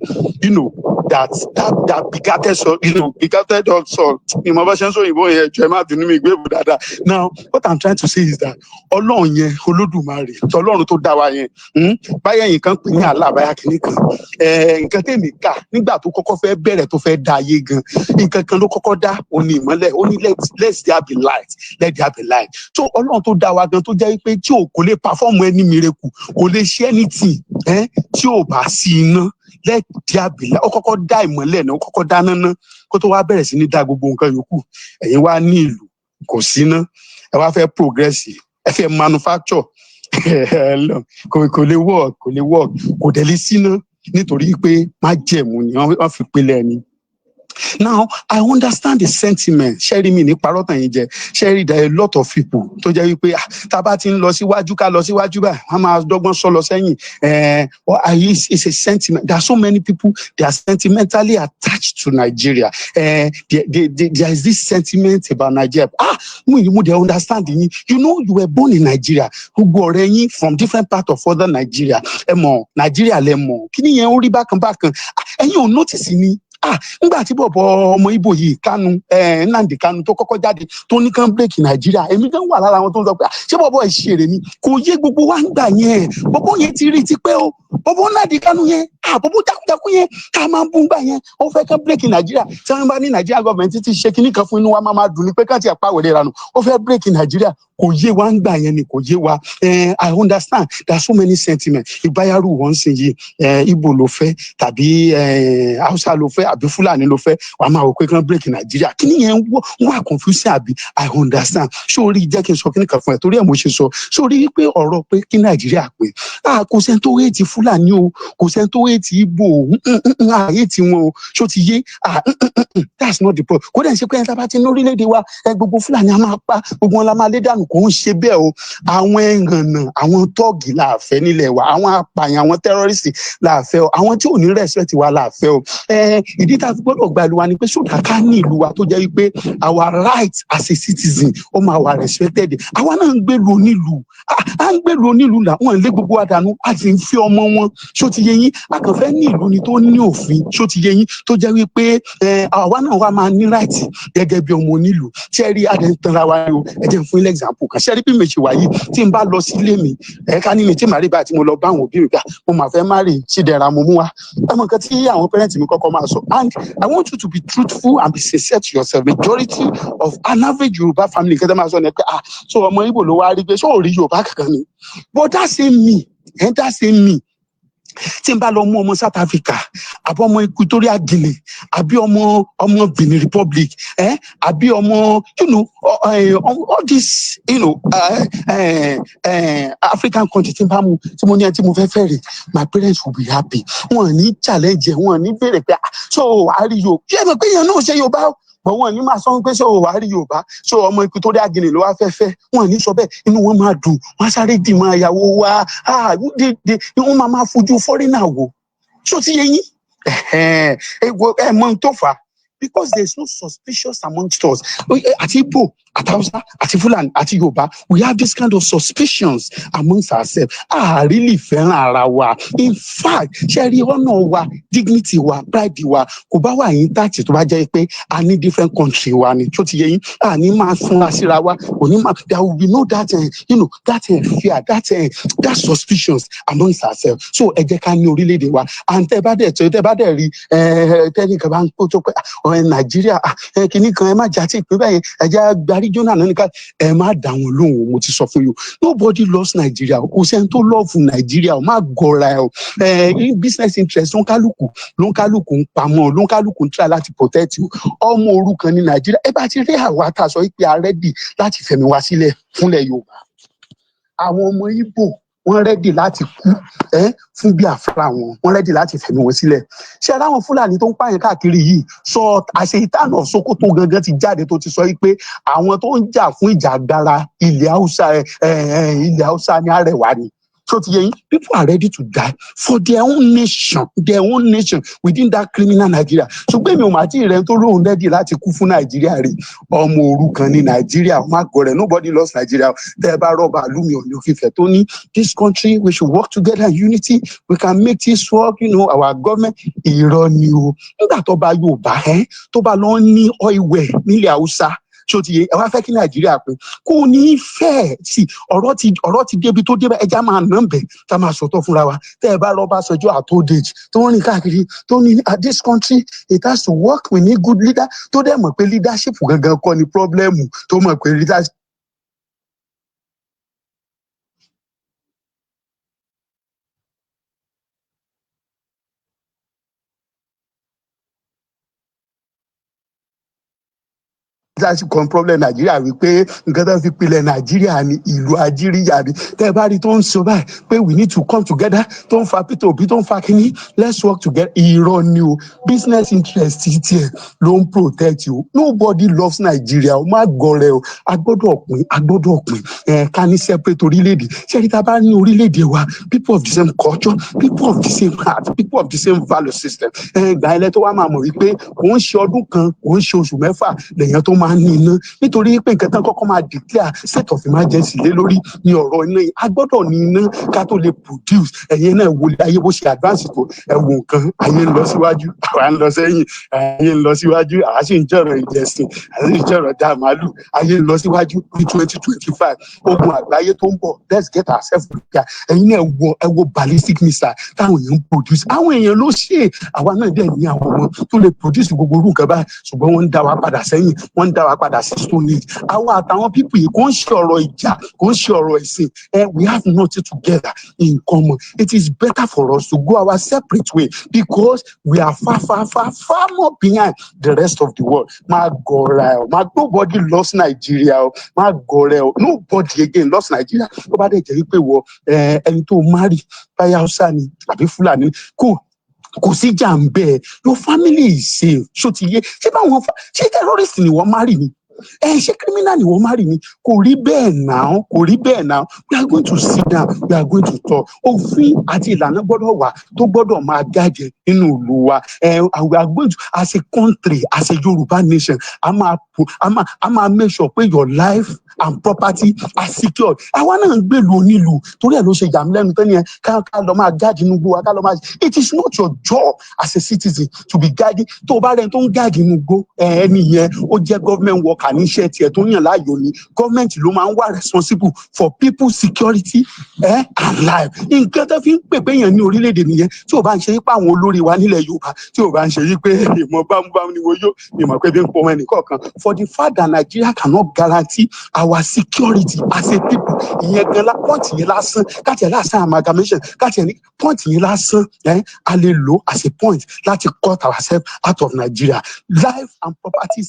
that begatted, so begatted us all. Ìmọ̀ bá ṣe ń sọ òyìnbó yẹn jọ, ẹ má bínú, mi gbé ìbò dáadáa. Now, what I'm trying to say is that Ọlọ́run yẹn, Olódùmarè, Ọlọ́run tó dá wa yẹn, báyẹ̀ yìí kan pè ní àlá àbáyá kìíní kan, nǹkan tèmi kà, nígbà tó kọ́kọ́ fẹ́ bẹ̀rẹ̀, tó fẹ́ dá ayé gan, nǹkan kan ló kọ́kọ́ dá, ó ní ìmọ́lẹ̀. Ó ní, Let there be light, let there be light." So Ọlọ́run tó dá wa gan, tó jẹ́ pé tí ò kò lè perform any miracle, kò lè ṣe anything tí ò bá sí iná, let there be light, ó kọ́kọ́ dá ìmọ́lẹ̀ náà, ó kọ́kọ́ dá náná kó tó wá bẹ̀rẹ̀ sí ní dá gbogbo nǹkan yòókù. Ẹ̀yin wá ní ìlú kò síná, ẹ wá fẹ́ progress, ẹ fẹ́ manufacture, kò lè work, kò lè work, kò dẹ̀ lè síná, nítorí pé májẹ̀mú ni wọ́n fi pilẹ̀ ni. Now, I understand the sentiment. Ṣẹ́rí mi ní parọ́ tàn yín jẹ. Ṣẹ́rí, there are a lot of people tó jẹ́ wípé, ah, tá a bá ti ń lọ síwájú, ká lọ síwájú báyìí, wọ́n máa dọ́gbọ́n sọ lọ sẹ́yìn. It's a sentiment. There are so many people, they are sentimentally attached to Nigeria. There is this sentiment about Nigeria. Ah, mo dey understand yín. You were born in Nigeria. Gbogbo ọ̀rẹ́ yín from different part of other Nigeria. Ẹ mọ̀, Nigeria lẹ mọ̀. Kí ni yẹn ń rí bákan bákan? Ah, ẹ̀yin ò notice ni, ah, nígbà tí bọ̀bọ̀ ọmọ Ibo yìí, Kanu, Nnamdi Kanu, tó kọ́kọ́ jáde tó ní kán break Nàìjíríà, èmi gan wà lára àwọn tó ń sọ pé, ah, ṣé bọ̀bọ̀ ìṣeré ni? Kò yé gbogbo wa ń gbà yẹn. Bọ̀bọ̀ yẹn ti rí tipẹ́ o. Bọ̀bọ̀ Nnamdi Kanu yẹn, ah, bọ̀bọ̀ jákujáku yẹn ká máa ń bú gbà yẹn, ó fẹ́ kán break Nàìjíríà. Tí wọ́n bá ní Nàìjíríà government ti ṣe kinní kan fún, inú wa máa máa dùn ní pé kán ti pa wèrè ranù. Ó fẹ́ break Nàìjíríà, kò yé wa ń gbà yẹn ni, kò yé wa. I understand there are so many sentiments. Ìbáyàrú wọn sì yìí, Ibo ló fẹ́, tàbí Hausa ló fẹ́, àbí Fúlàní ló fẹ́, wàá máa wò pé kán break Nàìjíríà. Kí nìyẹn ń wà confusing, àbí? I understand. Sórí, jẹ́ kí n sọ kíní kan fún ẹ, torí ẹ̀ mo ṣe sọ. Sórí pé ọ̀rọ̀ pé kí Nàìjíríà pé, ah, kò sẹ́ni tó hate Fúlàní o, kò sẹ́ni tó hate Ibo o, hate wọn o. Ṣó ti yé? Ah, that's not the problem. Kó dẹ̀ ń ṣe pé ẹni tá a bá ti ní orílẹ̀-èdè wa ẹ, gbogbo Fúlàní a máa pa, gbogbo wọn la máa lé dànù. Kò ń ṣe bẹ́ẹ̀ o. Àwọn ẹ̀hànnà, àwọn tọ́ọ̀gì la fẹ́ nílẹ̀ wa, àwọn apààyàn, àwọn terrorist la fẹ́ o, àwọn tí ò ní respect wa la fẹ́ o. Ìdí tá a fi gbọ́dọ̀ gba ìlú wa ni pé sódà ká ní ìlú wa tó jẹ́ wípé our right as a citizen, ó máa wà respected. Àwa náà ń gbèlú onílùú, à ń gbèlú onílùú là wọ́n lé gbogbo wa dànù, a sì ń fi ọmọ wọn. Ṣó ti yé yín? A kàn fẹ́ ní ìlú ni tó ní òfin. Ṣó ti yé yín? Tó jẹ́ wípé àwa náà wá máa ní right gẹ́gẹ́ bí ọmọ onílùú. Ṣé rí, adé ń tanra wa ni o. Ẹ jẹ́ n fún yín example kan. Ṣé rí bí mi ṣe wà yìí, tí n bá lọ sílé mi, ẹ ká ní mi tí màá rí báyìí, tí mo lọ bá àwọn òbí mi gbà, mo máa fẹ́ má rí Chidera, mo mú wa, ẹ mọ nǹkan tí àwọn parents mi kọ́kọ́ máa sọ? And I want you to be truthful and be sincere to yourself. Majority of an average Yorùbá family, nǹkan tó máa sọ ni pé, ah, so ọmọ Igbo ló wá rí pé ṣé ò rí Yorùbá kankan ni? But that same me, that same me, tí n bá lọ mú ọmọ South Africa, àbí ọmọ Equatorial Guinea, àbí ọmọ Benin Republic, àbí ọmọ all these African country, tí n bá mú, tí mo ní ẹ tí mo fẹ́ fẹ́ rè, my parents will be happy. Wọn ní challenge ẹ, wọn ní béèrè pé, ah, so wàá rí Yorùbá? Ṣé ẹ mọ̀ pé èèyàn náà ṣe Yorùbá o? Bọ̀ wọn ní máa sọ pé ṣé o wàá rí Yorùbá, ṣé ọmọ Equatorial Guinea ló wá fẹ́ fẹ́. Wọn ní sọ bẹ́ẹ̀. Inú wọn máa dùn, wọn á sáré dì mọ́ ìyàwó wa. Ah, wọn máa máa fojú foreigner wò. Ṣó ti yé yín? Ẹ mọ ohun tó fà á. Because there is no suspicious amongst us. Àti Igbo, àti Hausa, àti Fulani, àti Yorùbá, we have this kind of suspicions amongst ourselves. A really fẹ́ràn ara wa. In fact, ṣe rí ọ̀nà wa, dignity wa, pride wa kò bá wà intact tó bá jẹ́ pé a ní different country wa ni. Tó ti yé yín, a ní máa fúnra síra wa, kò ní máa, there will be no that you know that fear, that suspicions amongst ourselves. So ẹ jẹ́ ká ní orílẹ̀-èdè wa. And tẹ́ bá dẹ̀ rí tẹ́nìkan bá ń kó tó pé, "Ah, ọ̀rẹ́ Nàìjíríà, ah, kìíní kan, ẹ má jà tí ìpín bẹ́ẹ̀ yẹn, ẹ jẹ́ gba regional náà nìkan," ẹ má dá wọn lóhùn. Mo ti sọ fún yín, nobody loves Nigeria. Kò sẹ́ni tó love Nàìjíríà o. Má gọra ẹ o. Business interest ló ń kálukú ń pamọ́, ló ń kálukú ń try láti protect o. Ọmọ òrukàn ní Nàìjíríà. Ẹ bá ti rí àwa tá a sọ pé a ready láti fẹ̀mí wa sílẹ̀ fúnlẹ̀ Yorùbá, àwọn ọmọ Ìgbò, wọ́n ready láti kú fún Biafra wọn. Wọ́n ready láti fẹ̀mí wọn sílẹ̀. Ṣé aláwọn Fúlàní tó ń pààyàn káàkiri yìí sọ, àṣetánà Sokoto gangan ti jáde tó ti sọ yìí pé àwọn tó ń jà fún ìjà agbára ilẹ̀ Haúsá, ẹ ẹ ilẹ̀ Haúsá ní Arẹwà ni. So ti yẹ yín, people are ready to die for their own nation, their own nation within that criminal Nigeria. Ṣùgbọ́n èmi ò mà tí ì rẹ tó lóun ready láti kú fún Nàìjíríà rí. Ọmọ òrukàn ní Nàìjíríà. Má gọrẹ, nobody loves Nigeria. Tẹ́ ẹ bá rọ́ọ̀bà lùmí Ọ̀ní òfìfẹ́ tó ní this country, we should work together in unity, we can make this work, our government, irọ́ ni o. Nígbà tó bá Yorùbá ẹ́ tó bá lọ ní oil well nílẹ̀ Haúsá, ṣó ti yé ẹ, wá fẹ́ kí Nàìjíríà pé kò ní í fẹ́ sí. Ọ̀rọ̀ ti débi tó débẹ̀. Ẹja máa nà ń bẹ̀ tá máa sọ̀tọ̀ fúnra wa. Tẹ́ ẹ bá rọ́bà sọjọ́ àtòdèjì tó ń rìn káàkiri tó ní, "Ah, this country, it has to work, we need good leader," tó dẹ̀ mọ̀ pé leadership gangan kọ́ ni problem, tó mọ̀ pé leadership leadership kan problem Nàìjíríà, wípé nǹkan tó fi pilẹ̀ Nàìjíríà ní ìlú ajíríyà ni. Tẹ́ ẹ bá rí tó ń sọ báyìí pé we need to come together, tó ń fa Peter Obi, tó ń fa kínní, let's work together, irọ́ ni o. Business interest tiẹ̀ ló ń protect o. Nobody loves Nigeria o. Má gọrẹ o. A gbọ́dọ̀ pín, a gbọ́dọ̀ pín ẹ, ká ní separate orílẹ̀-èdè. Ṣé ẹni tá a bá ní orílẹ̀-èdè wa, people of the same culture, people of the same heart, people of the same value system, ẹ gbà ilẹ̀ tó wá máa mọ̀ wípé kò ń ṣe ọdún kan, kò ń ṣe oṣù 6 lèèyàn tó máa ń ní iná, nítorí pé nǹkan tán kọ́kọ́ máa declare state of emergency lé lórí ní ọ̀rọ̀ iná yìí. A gbọ́dọ̀ ní iná ká tó lè produce. Ẹ̀yin náà wọlé ayé bó ṣe advance tó, ẹ wo nǹkan, ayé ń lọ síwájú, àwa ń lọ sẹ́yìn. Ayé ń lọ síwájú, àwa sì ń jọ̀rọ̀ ìjẹsìn, àwa sì ń jọ̀rọ̀ dá màálù. Ayé ń lọ síwájú ní 2025, ogun àgbáyé tó ń bọ̀. Let's get ourselves prepared. Ẹ̀yin náà wo, ẹ wo ballistic missile táwọn èèyàn ń produce. Àwọn èèyàn ló ṣe é. Àwa náà dẹ̀ ní àwọn ọmọ tó lè produce gbogbo orú nǹkan báyìí, ṣùgbọ́n wọ́n ń dá wa padà sẹ́yìn, wọ́n ń dá wa padà sí stone age. Àwa àtàwọn people yìí, kò ń ṣe ọ̀rọ̀ ìjà, kò ń ṣe ọ̀rọ̀ ẹ̀sìn ẹ. We have nothing together in common. It is better for us to go our separate way because we are far, far, far, far more behind the rest of the world. Má gọra ẹ o. Má, nobody loves Nigeria o. Má gọra ẹ o. Nobody again loves Nigeria. Tó bá dẹ̀ jẹ́ wípé wọ ẹni tó marry báyà Hausa ni àbí Fúlàní, kò sí jà ń bẹ́ẹ̀, your family is safe. Ṣó ti yé? Ṣé báwọn ṣé terrorist ni wọ́n marry ni ẹ? Ṣé criminal ni wọ́n marry ni? Kò rí bẹ́ẹ̀ náà, kò rí bẹ́ẹ̀ náà. We are going to sit down, we are going to talk. Òfin àti ìlànà gbọ́dọ̀ wà tó gbọ́dọ̀ máa jáde nínú ìlú wa ẹ. And we are going to, as a country, as a Yorùbá nation, a máa make sure pé your life and property are secured. Àwa náà ń gbèlú onílùú, torí ẹ̀ ló ṣe yà mí lẹ́nu tán yẹn ká lọ máa guard inú igbó wa, ká lọ máa. It is not your job as a citizen to be guiding. Tó o bá rẹ̀ tó ń guard inú igbó, ẹni yẹn ó jẹ́ government worker níṣẹ́ tiẹ̀ tó yàn láàyò ni. Government ló máa ń wà responsible for people security and life. Nǹkan tó fi ń pè pé yẹn ní orílẹ̀-èdè nìyẹn. Tí o bá ń ṣe yípa àwọn olórí wa nílẹ̀ Yorùbá, tí o bá ń ṣe yí pé ìmọ̀ bámúbámú ni mo yó, ìmọ̀ pé bí ń pọ̀ ẹnì kọ̀ọ̀kan, for the fact that Nigeria cannot guarantee our security as a people, ìyẹn gan la point yẹn lásán. Káti ẹ̀ lásán amalgamation, káti ẹ̀ ní point yẹn lásán ẹ̀, a lè lò as a point láti cut ourselves out of Nigeria. Life and property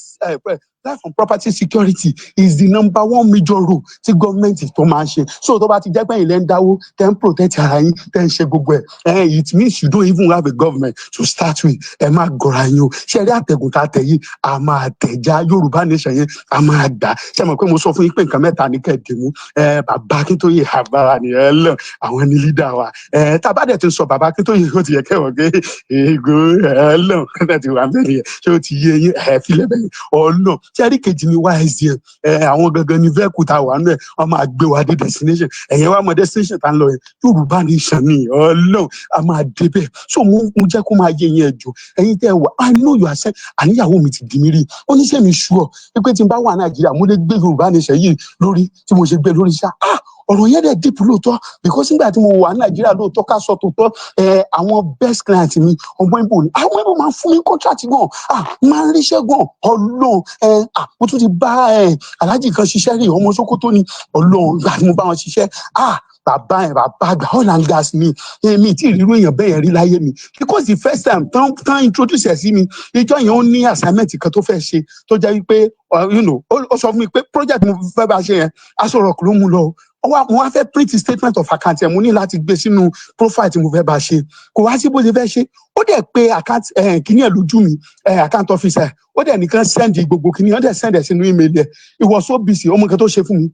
Life and property security is the number one major role tí gọ́ọ̀mẹ̀ntì tó máa ń ṣe. So tó bá ti jẹ́ pé ilẹ̀ ń dáwó, tẹ́ ń protect ara yín, tẹ́ ń ṣe gbogbo ẹ̀, it means you don't even have a government to start with. Ẹ má gọra yín o. Ṣe rí àtẹ̀gùn tá a tẹ̀ yìí, a máa tẹ̀já Yorùbá nation yẹn, a máa gbà. Ṣe mọ̀ pé mo sọ fún yín pé nǹkan mẹ́ta ní kẹ́ẹ̀dì mú? Ẹ bàbá Akíntóyè àbára ni ẹ lọ, àwọn ní leader wa. Ẹ tá a bá dẹ̀ ti sọ bàbá Akíntóyè, ó ti yẹ kẹwọ̀n pé ègò ẹ lọ ẹ ti wà bẹ́ẹ̀ nìyẹn. Ṣé ó ti yé yín? Ẹ filẹ̀ bẹ́ẹ̀ ọ̀nà. Ṣe rí kejì ní YSDM, ẹ àwọn gangan ní vehicle tá a wà nù ẹ, wọ́n máa gbé wa dé destination. Ẹ̀yẹn wá mọ destination tá ń lọ yẹn, Yorùbá nation ni. Ọlọ́run, a máa débẹ̀. So mo jẹ́ kó máa yé yín. Ẹjọ́ ẹ̀yin tẹ́ ẹ wà, I know you are saying, àníyàwó mi ti di mí rí, ó ní sẹ́mi sure pé tí n bá wà Nàìjíríà, mo lè gbé Yorùbá nation yìí lórí tí mo ṣe gbé lórí ṣá. Ah, ọ̀rọ̀ yẹn dẹ̀ deep lóòótọ́, because nígbà tí mo wà ní Nàìjíríà, lóòótọ́, ká sọ tòótọ́, ẹ àwọn best client mi, ọmọ Ìgbò ni. Àwọn Ìgbò máa ń fún mi contract gan, ah, máa ń ríṣẹ́ gan. Ọlọ́run, ẹ ah, mo tún ti bá ẹ aláàjì kan ṣiṣẹ́ rí, ọmọ Sókótó ni. Ọlọ́run, ìgbà tí mo bá wọn ṣiṣẹ́, ah, bàbá yẹn, bàbá àgbà oil and gas ni. Èmi tí ìrírú èèyàn bẹ́ẹ̀ yẹn rí láyé mi, because the first time tán introduce ẹ̀ sí mi, ìjọ yẹn, ó ní assignment kan tó fẹ́ ṣe tó jẹ́ wípé ó sọ fún mi pé project mo fẹ́ bá ṣe yẹn, Aso Rock ló mú lọ. Ó wá, mo wá fẹ́ print statement of account ẹ̀, mo ní láti gbé sínú profile tí mo fẹ́ bá ṣe. Kò wá sí bó ṣe fẹ́ ṣe. Ó dẹ̀ pé account kíní ẹ̀ lójú mi, account officer. Ó dẹ̀ nìkan send gbogbo kíní, ó dẹ̀ send ẹ̀ sínú email ẹ̀. It was so busy. Ọmọ kan tó ṣe fún mi,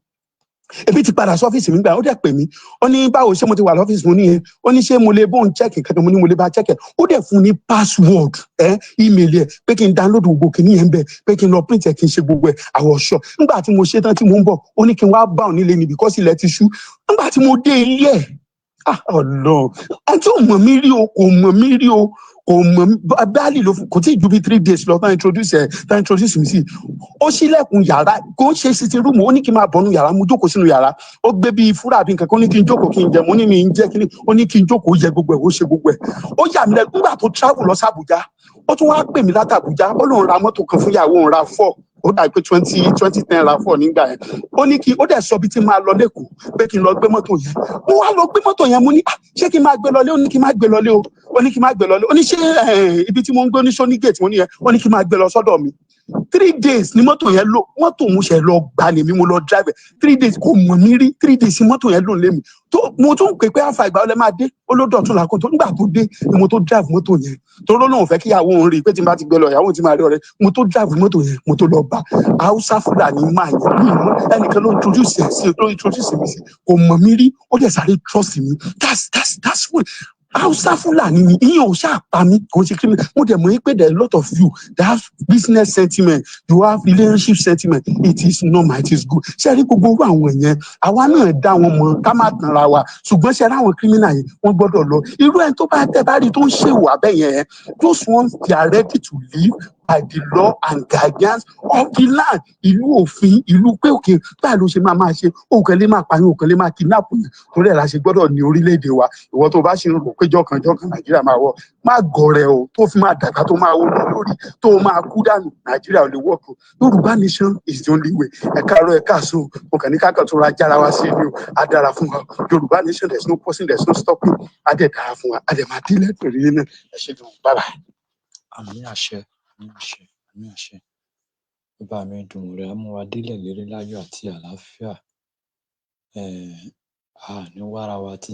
ebi ti padà sọ́fíìsì mi gbà, ó dẹ̀ pè mí, ó ní báwo, ṣé mo ti wà lọ́fíìsì? Mo ní yẹn. Ó ní ṣé mo lè bóun check nǹkan kan? Mo ní mo lè bá check ẹ̀. Ó dẹ̀ fún ní password ẹ email ẹ pé kí n download gbogbo kìíní yẹn bẹ, pé kí n lọ print ẹ, kí n ṣe gbogbo ẹ àwọ̀ṣọ. Nígbà tí mo ṣe tán tí mo ń bọ̀, ó ní kí n wá bá òun nílé ni because ilẹ̀ ti ṣú. Nígbà tí mo dé ilé ẹ̀, ah, Ọlọ́run, ẹni tí ò mọ̀ mí rí o, kò mọ̀ mí rí o, kò mọ̀ mí báàlì ló fún, kò tí ì ju bí 3 days lọ tán introduce ẹ, tán introduce mi sí. Ó ṣílẹ̀kùn yàrá, kò ń ṣe sitting room, ó ní kí n máa bọ̀ nínú yàrá. Mo jókòó sínú yàrá, ó gbé bíi fúrà bí nǹkan kan, ó ní kí n jókòó kí n jẹ. Mo ní mi ń jẹ́ kí ni. Ó ní kí n jókòó jẹ gbogbo ẹ̀, ó ṣe gbogbo ẹ̀. Ó yà mí lẹ́nu. Nígbà tó travel lọ sí Àbújá, ó tún wá pè mí láti Àbújá, ó lóun ra mọ́tò kan fún ìyàwó òun, RAV4, ó dà pé 2010 RAV4 nígbà yẹn. Ó ní kí ó dẹ̀ sọ bí tí máa lọ lẹ́kọ̀ọ́ pé kí n lọ gbé mọ́tò yẹn. Mo wá lọ gbé mọ́tò yẹn. Mo ní, "Ah, ṣé kí n máa gbé lọlé?" Ó ní kí n máa gbé lọlé o, ó ní kí n máa gbé lọlé. Ó ní ṣé ibi tí mo ń gbé ní sóní gate? Mo ní yẹn. Ó ní kí n máa gbé lọ sọ́dọ̀ mi. 3 days ni mọ́tò yẹn lò. Mọ́tò mo ṣe lọ gbà ní mi, mo lọ drive ẹ̀. 3 days, kò mọ̀ mí rí, 3 days ni mọ́tò yẹn lò lé mi. Tó mo tún pè pé àfà, ìgbà ọlẹ́ máa dé? Ó ló dọ̀tún làkó tó. Nígbà tó dé ni mo tó drive mọ́tò yẹn, torí lóun fẹ́ kí ìyàwó òun rí i pé tí n bá ti gbé lọ, ìyàwó òun ti máa rí ọ̀rẹ́. Mo tó drive mọ́tò yẹn, mo tó lọ bá Haúsá Fúlàní máa yẹn ní ìmọ̀. Ẹnìkan ló introduce ẹ̀ sí, ló introduce mi sí, kò mọ̀ mí rí, ó dẹ̀ sáré trust mi. That's what Hausa Fúlàní ni. Ìyẹn ò ṣáà pa mí, kò ń ṣe criminal. Mo dẹ̀ mọ̀ pé there are a lot of you that have business sentiment, you have relationship sentiment. It is normal, it is good. Ṣé rí gbogbo orú àwọn yẹn, àwa náà dá wọn mọ̀, ká má tanra wa. Ṣùgbọ́n ṣe rí àwọn criminal yẹn, wọ́n gbọ́dọ̀ lọ. Irú ẹni tó bá tẹ́ bá rí tó ń ṣèwà bẹ́ẹ̀ yẹn, those ones, they are ready to live by the law and guidance of the land. Ìlú òfin, ìlú pé òkè báyìí ló ṣe máa máa ṣe, òkè lè máa pààyàn, òkè lè máa kidnap yẹn. Torí ẹ̀ la ṣe gbọ́dọ̀ ní orílẹ̀-èdè wa. Ìwọ tó bá ṣe ń rò pé jọ̀kan jọ̀kan Nàìjíríà máa wọ̀, má gọ̀rẹ̀ o, tó fi máa dàgbà, tó máa wó lórí, tó máa kú dànù, Nàìjíríà ò lè work o. Yorùbá nation is the only way. Ẹ káàárọ̀, ẹ káàsán. Mo kàn ní ká kàn tó ra jára wa sí ni o. Á dára fún wa. Yorùbá nation, there is no person, there is no stopping. Á dẹ̀ dára fún wa, á dẹ̀ máa délẹ̀ pẹ̀lú náà. Ẹ ṣé gan, bye bye. Àmín àṣẹ, àmín àṣẹ, àmín àṣẹ. Ọba mi Èdùmàrè á mú wa délẹ̀ ìlérí láyọ̀ àti àlàáfíà. A ní wára wa tì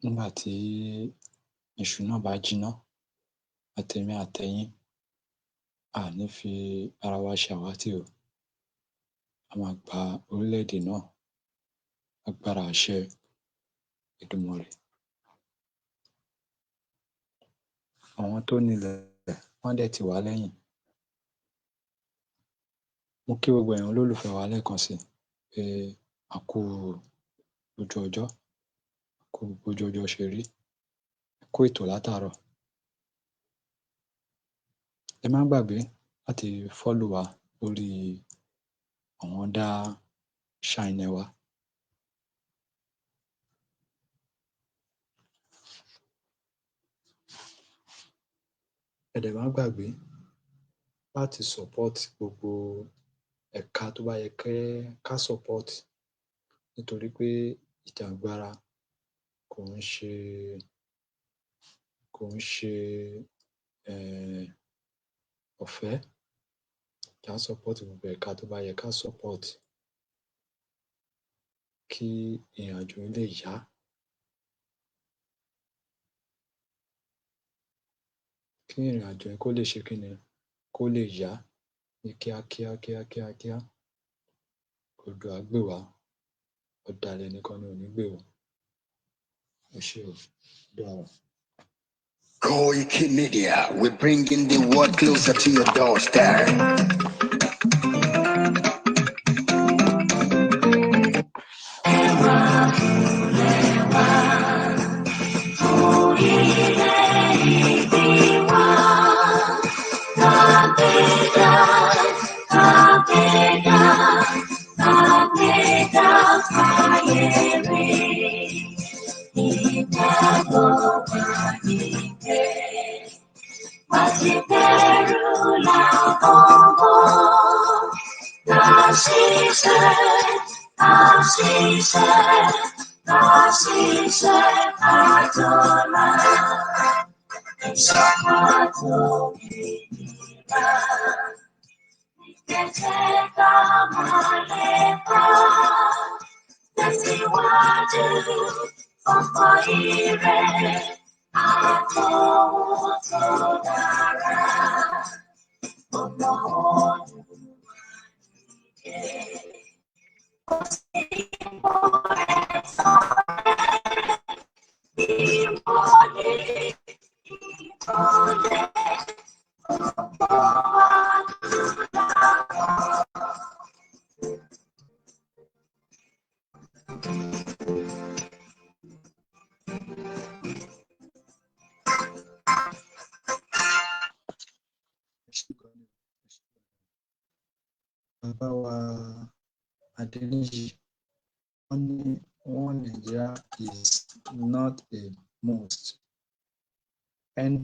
nígbà tí iṣu náà bá jiná. Àtèmi àtẹ̀yin, a ní fi ara wa ṣàwátì o. A máa gba orílẹ̀-èdè náà lágbára àṣẹ Èdùmàrè. Àwọn tó nílẹ̀, wọ́n dẹ̀ tì wá lẹ́yìn. Mo kí gbogbo ẹ̀yin olólùfẹ́ wa lẹ́ẹ̀kan sí i pé a kú ojú ọjọ́, a kú bójú ọjọ́ ṣe rí, ẹ kú ètò látàárọ̀. Ẹ má gbàgbé láti follow wa lórí àwọn other channel wa. Ẹ dẹ̀ má gbàgbé láti support gbogbo ẹ̀ka tó bá yẹ ká support, nítorí pé ìjàngbara kò ń ṣe ọ̀fẹ́. Ká support gbogbo ẹ̀ka tó bá yẹ ká support kí ìrìnàjò yìí lè yá. Kí ìrìnàjò yìí kó lè ṣe kí ni, kó lè yá ní kíákíá kíákíá kíá. Oòduà á gbè wá, ọ̀dàlẹ̀ nìkan ni ò ní gbè o. Ẹ ṣé o, ó dàárọ̀. Koiki Media, we're bringing the world closer to your doorstep. Ẹ ṣé gan ni, ẹ ṣé gan ni. Bàbá wa Adéníyì, wọ́n ní one Nigeria is not a must. End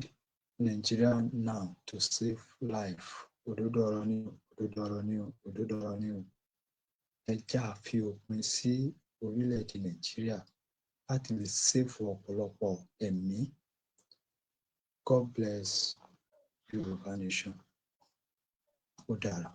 Nigeria now to save life. Òdodo ọ̀rọ̀ ni o, òdodo ọ̀rọ̀ ni o, òdodo ọ̀rọ̀ ni o. Ẹ jẹ́ á fi òpin sí orílẹ̀-èdè Nàìjíríà láti lè save ọ̀pọ̀lọpọ̀ ẹ̀mí. God bless Yorùbá nation. Ó dára.